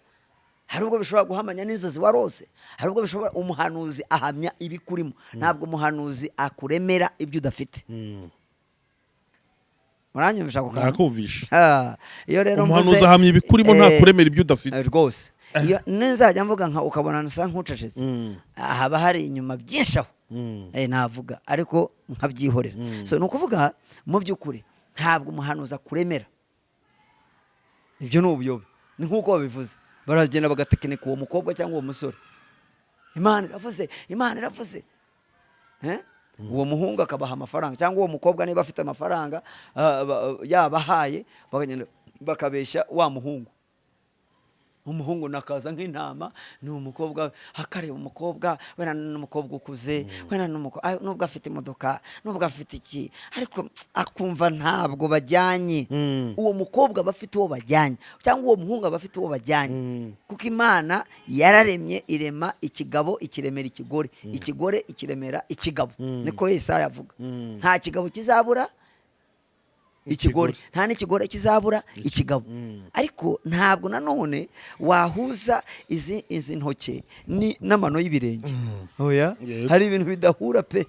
Hari ubwo bishobora guhamanya n'inzozi warose, hari ubwo bishobora. Umuhanuzi ahamya ibikurimo, ntabwo umuhanuzi akuremera ibyo udafite. Muranyumvisha ako kantu? Nakumvisha. Ah, iyo rero Umuhanuzi ahamya ibikurimo, nta kuremera ibyo udafite. Rwose iyo nzajya mvuga nka ukabona nsa nk'ucecetse, haba hari inyuma byinshi aho. Navuga ariko nkabyihorera. So ni ukuvuga, mu by'ukuri ntabwo umuhanuzi akuremera, ibyo ni ubuyobe. Ni nk'uko babivuze, baragenda bagatekinika uwo mukobwa cyangwa uwo musore: "Imana iravuze, Imana iravuze." Eh? Uwo muhungu akabaha amafaranga, cyangwa uwo mukobwa niba afite amafaranga, yabahaye, bakagenda bakabeshya wa muhungu. Umuhungu nakaza nk'intama, ni umukobwa, akareba umukobwa, wenda ni umukobwa ukuze, wenda ni nubwo afite imodoka, nubwo afite iki, ariko akumva ntabwo bajyanye. Uwo mukobwa aba afite uwo bajyanye, cyangwa uwo muhungu aba afite uwo bajyanye, kuko Imana yararemye, irema ikigabo, ikiremera ikigore, ikigore ikiremera ikigabo. Niko Yesaya avuga. Nta kigabo kizabura ikigore, nta n'ikigore kizabura ikigabo. Ariko ntabwo nanone wahuza izi ntoke n'amano y'ibirenge. Oya. Hari ibintu bidahura pe.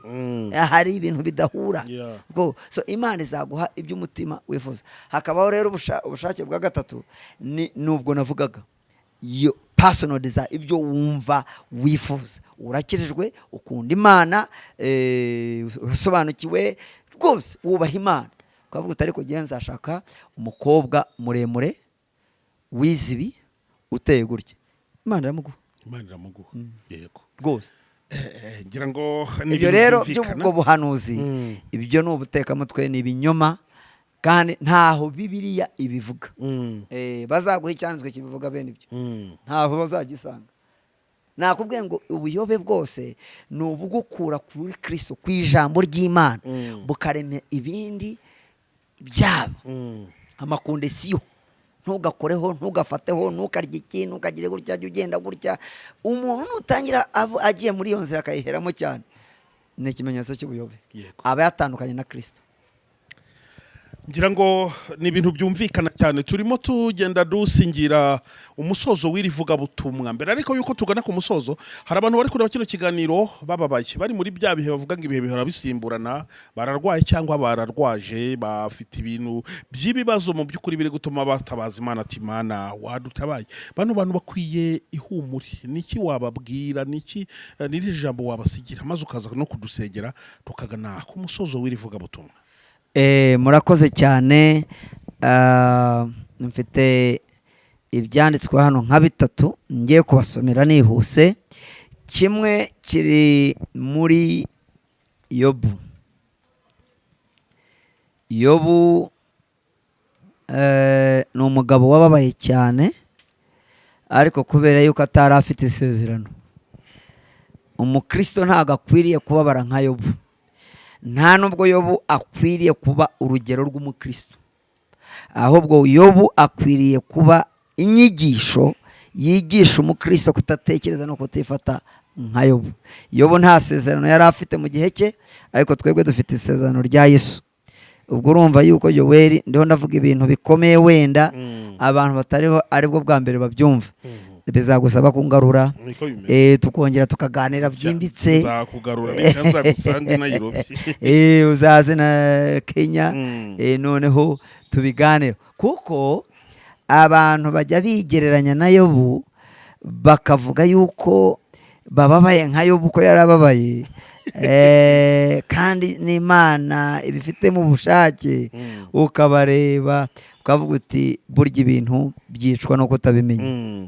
Hari ibintu bidahura. So Imana izaguha iby'umutima wifuza. Hakabaho rero ubushake bwa gatatu, ni nubwo navugaga yo personal desire, ibyo wumva wifuza. Urakijijwe, ukunda Imana, urasobanukiwe rwose, wubaha Imana, ukavuga uti: "Ariko ngewe nzashaka umukobwa muremure, wize ibi, uteye gutya." Imana iramuguha. Imana iramuguha, yego. Rwose. Ngira ngo ni Ibyo ibintu rero byumvikana. by'ubwo buhanuzi, ibyo ni ubutekamutwe, ni ibinyoma, kandi ntaho Bibiliya ibivuga. Bazaguha icyanditswe kibivuga bene ibyo, ntaho bazagisanga. Nakubwiye ngo ubuyobe bwose ni ubugukura kuri Kristo, ku ijambo ry'Imana, bukarema ibindi byabo, amakondisiyo: ntugakoreho, ntugafateho, ntukarye iki, ntukagire gutya, jya ugenda gutya. Umuntu nutangira agiye muri iyo nzira, akayiheramo cyane, ni ikimenyetso cy'ubuyobe. Aba yatandukanye na Kristo. Ngira ngo ni ibintu byumvikana cyane. Turimo tugenda dusingira umusozo w'iri vugabutumwa. Mbere ariko yuko tugana ku musozo, hari abantu bari kureba kino kiganiro bababaye, bari muri bya bihe bavuga ngo ibihe bihora bisimburana, bararwaye cyangwa bararwaje, bafite ibintu by'ibibazo mu by'ukuri biri gutuma batabaza Imana ati: "Imana, wadutabaye." Bano bantu bakwiye ihumure. Niki wababwira? Niki n'iri jambo wabasigira, maze ukaza no kudusengera tukagana ku musozo w'iri vugabutumwa? Murakoze cyane. Mfite ibyanditswe hano nka bitatu ngiye kubasomera nihuse. Kimwe kiri muri Yobu. Yobu ni umugabo wababaye cyane, ariko kubera yuko atari afite isezerano. Umukristo ntabwo akwiriye kubabara nka Yobu. Nta nubwo Yobu akwiriye kuba urugero rw'umukristo, ahubwo Yobu akwiriye kuba inyigisho yigisha umukristo kudatekereza no kutifata nka Yobu. Yobu nta sezerano yari afite mu gihe cye, ariko twebwe dufite isezerano rya Yesu. Ubwo urumva yuko Yoweri ndiho ndavuga ibintu bikomeye, wenda abantu batariho aribwo bwa mbere babyumva, bizagusaba kungarura. Niko bimeze. Tukongera tukaganira byimbitse. Nzakugarura, reka nzagusange i Nairobi. Uzaze na Kenya. Noneho tubiganire, kuko abantu bajya bigereranya na Yobu, bakavuga yuko bababaye nka Yobu, ko yarababaye. Kandi n'Imana ibifitemo ubushake. Ukabareba ukavuga uti: "Burya ibintu byicwa no kutabimenya."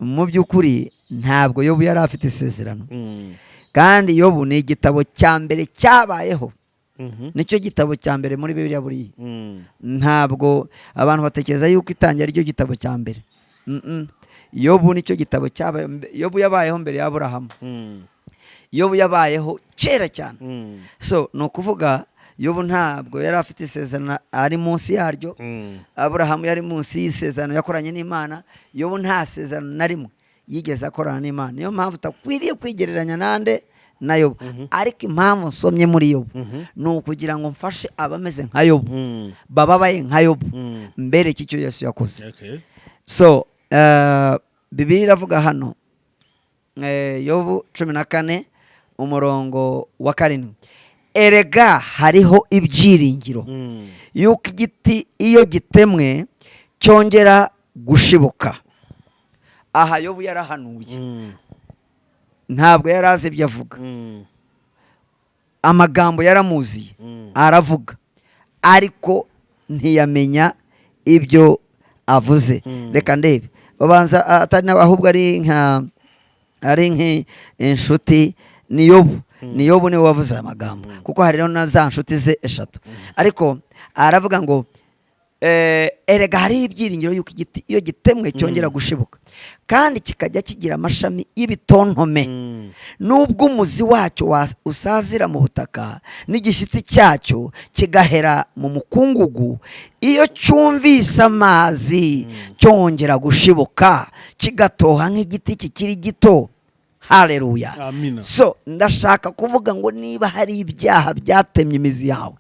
Mu by'ukuri ntabwo Yobu yari afite isezerano. Kandi Yobu ni igitabo cya mbere cyabayeho. Nicyo gitabo cya mbere muri Bibiliya buriya. Ntabwo abantu batekereza yuko Itangira aricyo gitabo cya mbere. Yobu nicyo gitabo cyabaye. Yobu yabayeho mbere ya Aburahamu. Yobu yabayeho kera cyane. So ni ukuvuga, Yobu ntabwo yari afite isezerano, ari munsi yaryo. Aburahamu yari munsi y'isezerano yakoranye n'Imana. Yobu nta sezerano na rimwe yigeze akorana n'Imana. Niyo mpamvu utakwiriye kwigereranya nande? Na Yobu. Ariko impamvu nsomye muri Yobu ni ukugira ngo mfashe abameze nka Yobu, bababaye nka Yobu, mbereke icyo Yesu yakoze. So Bibiliya iravuga hano, Yobu 14 umurongo wa 7. Erega hariho ibyiringiro yuko igiti iyo gitemwe cyongera gushibuka. Aha Yobu yarahanuye, ntabwo yari azi ibyo avuga. Amagambo yaramuziye, aravuga, ariko ntiyamenya ibyo avuze. Reka ndebe, babanza atari nawe, ahubwo ari nka ari nk'inshuti. Ni Yobu, ni Yobu niwe wavuze aya magambo, kuko hari na za nshuti ze eshatu. Ariko aravuga ngo erega hariho ibyiringiro yuko igiti iyo gitemwe cyongera gushibuka, kandi kikajya kigira amashami y'ibitontome, nubwo umuzi wacyo usazira mu butaka n'igishyitsi cyacyo kigahera mu mukungugu, iyo cyumvise amazi cyongera gushibuka, kigatoha nk'igiti kikiri gito. Haleluya! Amina. So ndashaka kuvuga ngo niba hari ibyaha byatemye imizi yawe,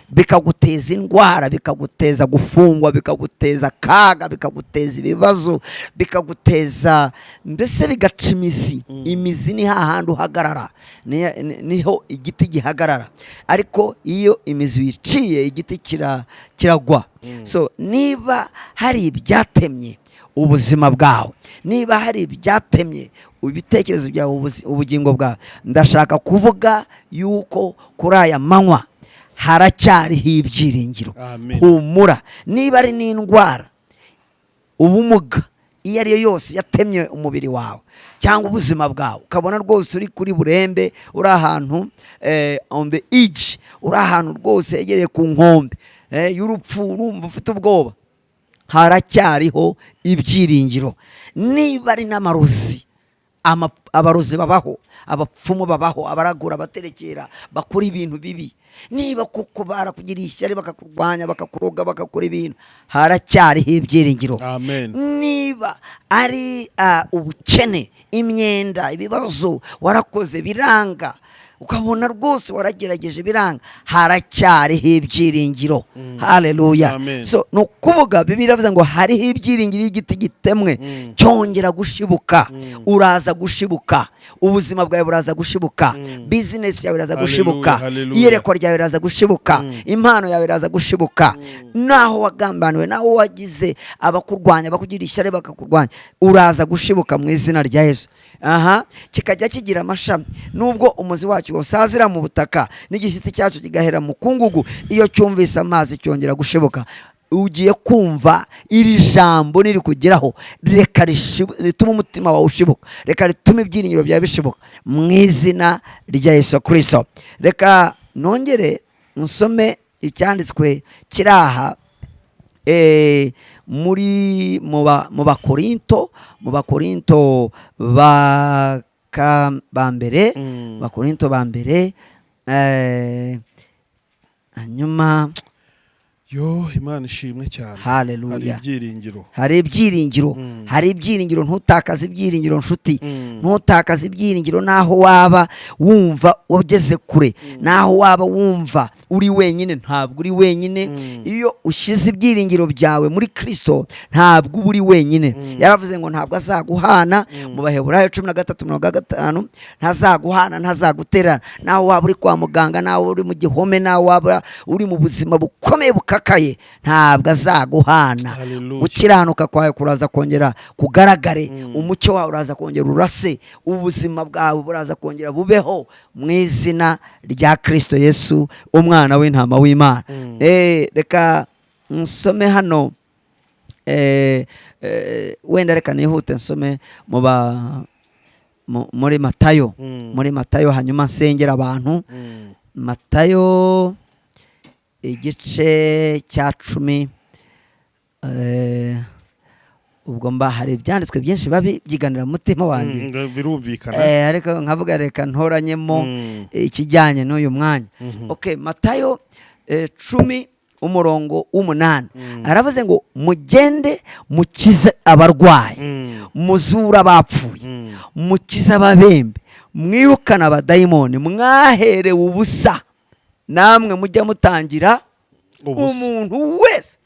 bikaguteza indwara, bikaguteza gufungwa, bikaguteza akaga, bikaguteza ibibazo, bikaguteza mbese bigaca imizi. Imizi ni hahandi uhagarara, niho igiti gihagarara, ariko iyo imizi uyiciye igiti kiragwa. So niba hari ibyatemye ubuzima bwawe, niba hari ibyatemye ibitekerezo byawe, ubugingo bwawe, ndashaka kuvuga yuko kuri aya manywa haracyariho ibyiringiro. Amen. Humura. Niba ari n'indwara, ubumuga, iyo ari yo yose yatemye umubiri wawe cyangwa ubuzima bwawe, ukabona rwose uri kuri burembe, uri ahantu on the edge, uri ahantu rwose yegereye ku nkombe y'urupfu, urumva ufite ubwoba, haracyariho ibyiringiro. Niba ari n'amarozi, abarozi babaho, abapfumu babaho, abaragura, abaterekera, bakora ibintu bibi, niba kuko barakugiriye ishyari, bakakurwanya, bakakuroga, bagakora ibintu, haracyariho ibyiringiro. Amen. Niba ari ubukene, imyenda, ibibazo, warakoze biranga, ukabona rwose waragerageje biranga, haracyariho ibyiringiro. Haleluya! Amen. So ni ukuvuga Bibiliya iravuze ngo hariho ibyiringiro y'igiti gitemwe cyongera gushibuka. Uraza gushibuka, ubuzima bwawe buraza gushibuka, bizinesi yawe iraza Hallelujah, gushibuka, hallelujah. iyerekwa ryawe riraza gushibuka, impano yawe iraza gushibuka. Naho wagambaniwe, naho wagize abakurwanya, bakugira ishyari, bakakurwanya, uraza gushibuka mu izina rya Yesu. Aha kikajya kigira amashami, nubwo umuzi wacyo usazira mu butaka n'igishyitsi cyacyo kigahera mu kungugu, iyo cyumvise amazi cyongera gushibuka. Ugiye kumva iri jambo nirikugeraho, reka ritume umutima wawe ushibuka, reka ritume ibyiringiro byawe bishibuka mu izina rya Yesu Kirisito. Reka nongere nsome icyanditswe kiri aha muri mu Bakorinto ba mbere, Bakorinto ba mbere, hanyuma Yo, Imana ishimwe cyane! Haleluya. Hari ibyiringiro. Hari ibyiringiro, hari ibyiringiro. Ntutakaze ibyiringiro, nshuti. Ntutakaze ibyiringiro, naho waba wumva ugeze kure, naho waba wumva uri wenyine, ntabwo uri wenyine. Iyo ushyize ibyiringiro byawe muri Kirisito, ntabwo uba uri wenyine. Yaravuze ngo ntabwo azaguhana, mu Baheburayo 13:50, ntazaguhana, ntazagutererana. Naho waba uri kwa muganga, naho uri mu gihome, naho waba uri mu buzima bukomeye bukakaye, ntabwo azaguhana. Hallelujah. Gukiranuka kwawe kuraza kongera kugaragare, umucyo wawe uraza kongera urase, ubuzima bwawe buraza kongera bubeho mu izina rya Kirisito Yesu, umwana w'intama w'Imana. Reka nsome hano, wenda reka nihute nsome muri Matayo, muri Matayo, hanyuma nsengera abantu. Matayo igice cya 10. Ubwo mba hari ibyanditswe byinshi babi byiganira mu mutima wanjye. Birumvikana. Ariko nkavuga reka ntoranyemo ikijyanye n'uyu mwanya. Okay, Matayo 10 umurongo w'8, aravuze ngo mugende mukize abarwayi, muzure abapfuye, mukize ababembe, mwirukane abadayimoni. Mwaherewe ubusa, namwe mujya mutangira Ubusa. Umuntu wese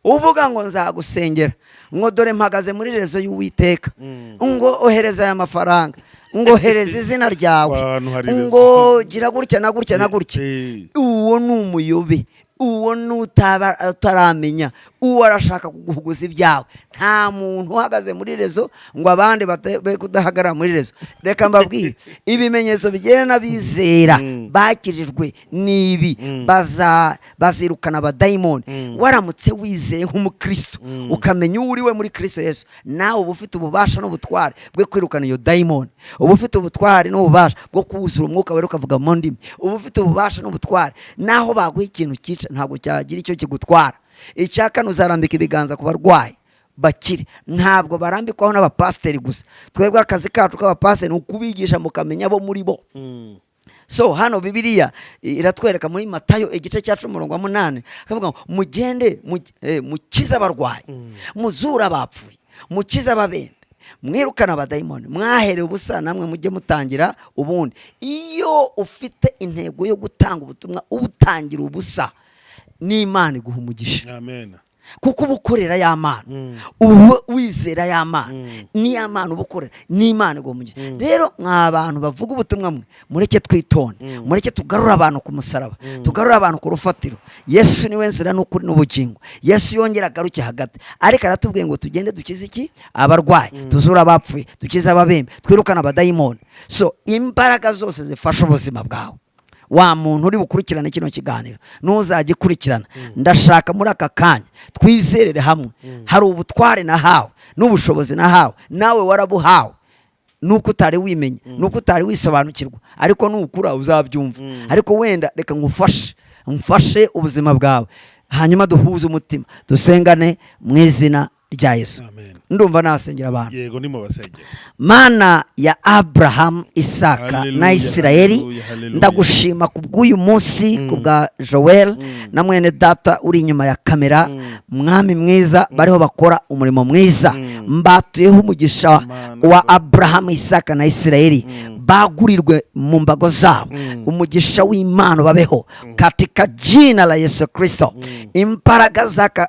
uvuga ngo nzagusengera, ngo dore mpagaze muri réseau y'Uwiteka, ngo ohereza aya mafaranga. Ngo hereza izina ryawe, Ahantu hari réseau. ngo gira gutya na gutya na gutya. Uwo ni umuyobe, uwo ni utaramenya, uwo arashaka kuguhuguza ibyawe. Nta muntu uhagaze muri réseau ngo abandi be kudahagarara muri réseau. Reka mbabwire, ibimenyetso bigenda n'abizera bakijijwe ni ibi: bazirukana abadayimoni. Waramutse wizeye nk'umukristo, ukamenya uwo uri we muri Kristo Yesu, nawe uba ufite ububasha n'ubutware bwo kwirukana iyo dayimoni, uba ufite ubutware n'ububasha bwo kuwuzura Umwuka Wera ukavuga mu ndimi, uba ufite ububasha n'ubutware naho baguha ikintu cyica ntabwo cyagira icyo kigutwara. Icya kane, uzarambika ibiganza ku barwayi bakire. Ntabwo barambikwaho n'abapasiteri gusa. Twebwe akazi kacu k'abapasiteri ni ukubigisha mukamenya abo muri bo. So hano Bibiliya iratwereka muri Matayo igice cya 10 umurongo wa 8, akavuga ngo mugende mukize abarwayi, muzure abapfuye, mukize ababembe, mwirukane abadayimoni. Mwaherewe ubusa, namwe mujye mutangira ubundi. Iyo ufite intego yo gutanga ubutumwa ubutangira ubusa, n'Imana iguha umugisha, Amen. kuko uba ukorera ya Mana, uba wizera ya Mana, ni ya Mana uba ukorera, n'Imana iguha umugisha. Rero mwa bantu bavuga ubutumwa mwe, mureke twitonde, mureke tugarure abantu ku musaraba, tugarure abantu ku rufatiro. Yesu niwe nzira n'ukuri n'ubugingo. Yesu yongera agaruke hagati, ariko aratubwiye ngo tugende dukize iki? Abarwayi, tuzure abapfuye, dukize ababembe, twirukane abadayimoni. So imbaraga zose zifasha ubuzima bwawe, wa muntu uri bukurikirane kino kiganiro ntuzagikurikirana, ndashaka muri aka kanya twizerere hamwe. Hari ubutware nahawe n'ubushobozi nahawe, nawe warabuhawe, nuko utari wimenya, nuko utari wisobanukirwa, ariko nukura uzabyumva. Ariko wenda reka ngufashe, mfashe ubuzima bwawe, hanyuma duhuze umutima, dusengane mu izina rya Yesu. Amen. Ndumva nasengera abantu. Yego, ni mu basengera. Mana ya Aburahamu, Isaka Haleluya, na Isirayeli, haleluya, haleluya. ndagushima ku bw'uyu munsi, ku bwa Joel na mwene data uri inyuma ya kamera. Mwami mwiza, bariho bakora umurimo mwiza, mbatuyeho umugisha Mana. wa Aburahamu, Isaka na Isirayeli. Bagurirwe mu mbago zabo, umugisha w'Imana babeho katika jina la Yesu Kristo. Imbaraga z'aka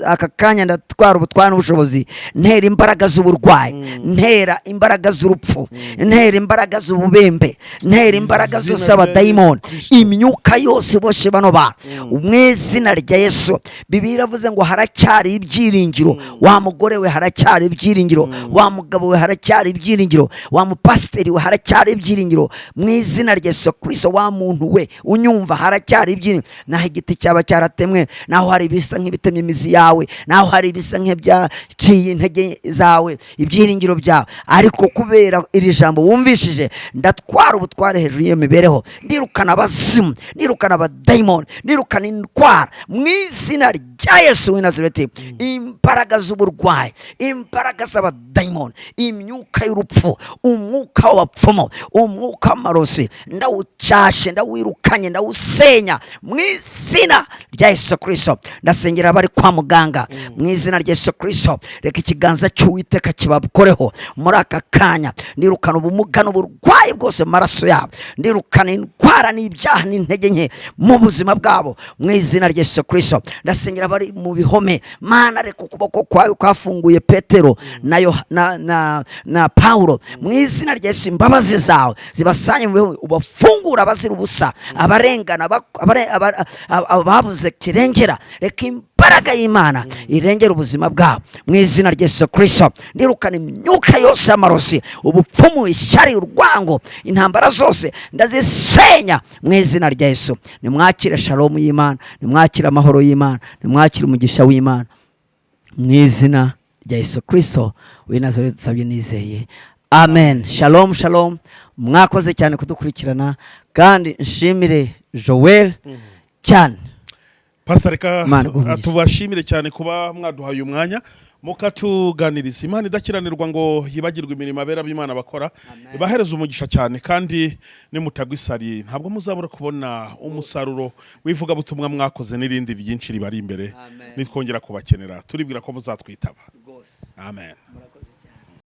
aka kanya, ndatwara ubutware n'ubushobozi, ntera imbaraga z'uburwayi, ntera imbaraga z'urupfu, ntera imbaraga z'ububembe, ntera imbaraga Izina zose rya abadayimoni, Yesu Kristo. imyuka yose iboshye bano bantu mu izina rya Yesu. Bibiliya iravuze ngo haracyari ibyiringiro. Wa mugore we, haracyari ibyiringiro. Wa mugabo we, haracyari ibyiringiro. Wa mupasiteri we, haracyari ibyiringiro mu izina rya Yesu Kristo. Wa muntu we unyumva, haracyari ibyiringiro. Naho igiti cyaba cyaratemwe, naho hari ibisa nk'ibitemye imizi yawe, naho hari ibisa nk'ibyaciye intege zawe, ibyiringiro byawe, ariko kubera iri jambo wumvishije, ndatwara ubutware hejuru y'iyo mibereho. Ndirukana abazimu, nirukana abadayimoni, nirukana indwara mu izina rya Yesu w'i Nazareti. Imbaraga z'uburwayi, imbaraga z'abadayimoni, imyuka y'urupfu, umwuka w'abapfumu, umwuka w'amarozi, ndawucyashe, ndawirukanye, ndawusenya mu izina rya Yesu Kirisito. Ndasengera abari kwa muganga mu izina rya Yesu Kirisito. Reka ikiganza cy'Uwiteka kibakoreho muri aka kanya. Nirukana ubumuga n'uburwayi bwose mu maraso yabo, ndirukana indwara n'ibyaha n'intege nke mu buzima bwabo mu izina rya Yesu Kirisito. Ndasengera abari mu bihome. Mana, reka ukuboko kwawe kwafunguye Petero na Paulo, mu izina rya Yesu, imbabazi zawe zibasanye mu bihome, ubafungura abazira ubusa, abarengana, ababuze kirengera. Reka imbaraga y'Imana irengera ubuzima bwabo mu izina rya Yesu Kirisito. Ndirukana imyuka yose y'amarozi, ubupfumu, ishyari, urwango, intambara zose ndazisenya mu izina rya Yesu. Nimwakire shalomu y'Imana, nimwakire amahoro y'Imana, nimwakire umugisha w'Imana mu izina rya Yesu Kirisito w'i Nazareti. Nsabye nizeye, amen. Shalom, shalom. Mwakoze cyane kudukurikirana, kandi nshimire Joel cyane. Pastor, reka Imana iguhe umugisha. tubashimire cyane kuba mwaduhaye umwanya mukatuganiriza. Imana idakiranirwa ngo yibagirwe imirimo abera b'Imana bakora, ibahereza umugisha cyane, kandi nimutagwa isari ntabwo muzabura kubona umusaruro w'ivugabutumwa mwakoze n'irindi ryinshi ribari imbere. Amen. Nitwongera kubakenera, turibwira ko muzatwitaba. Amen. Murakoze.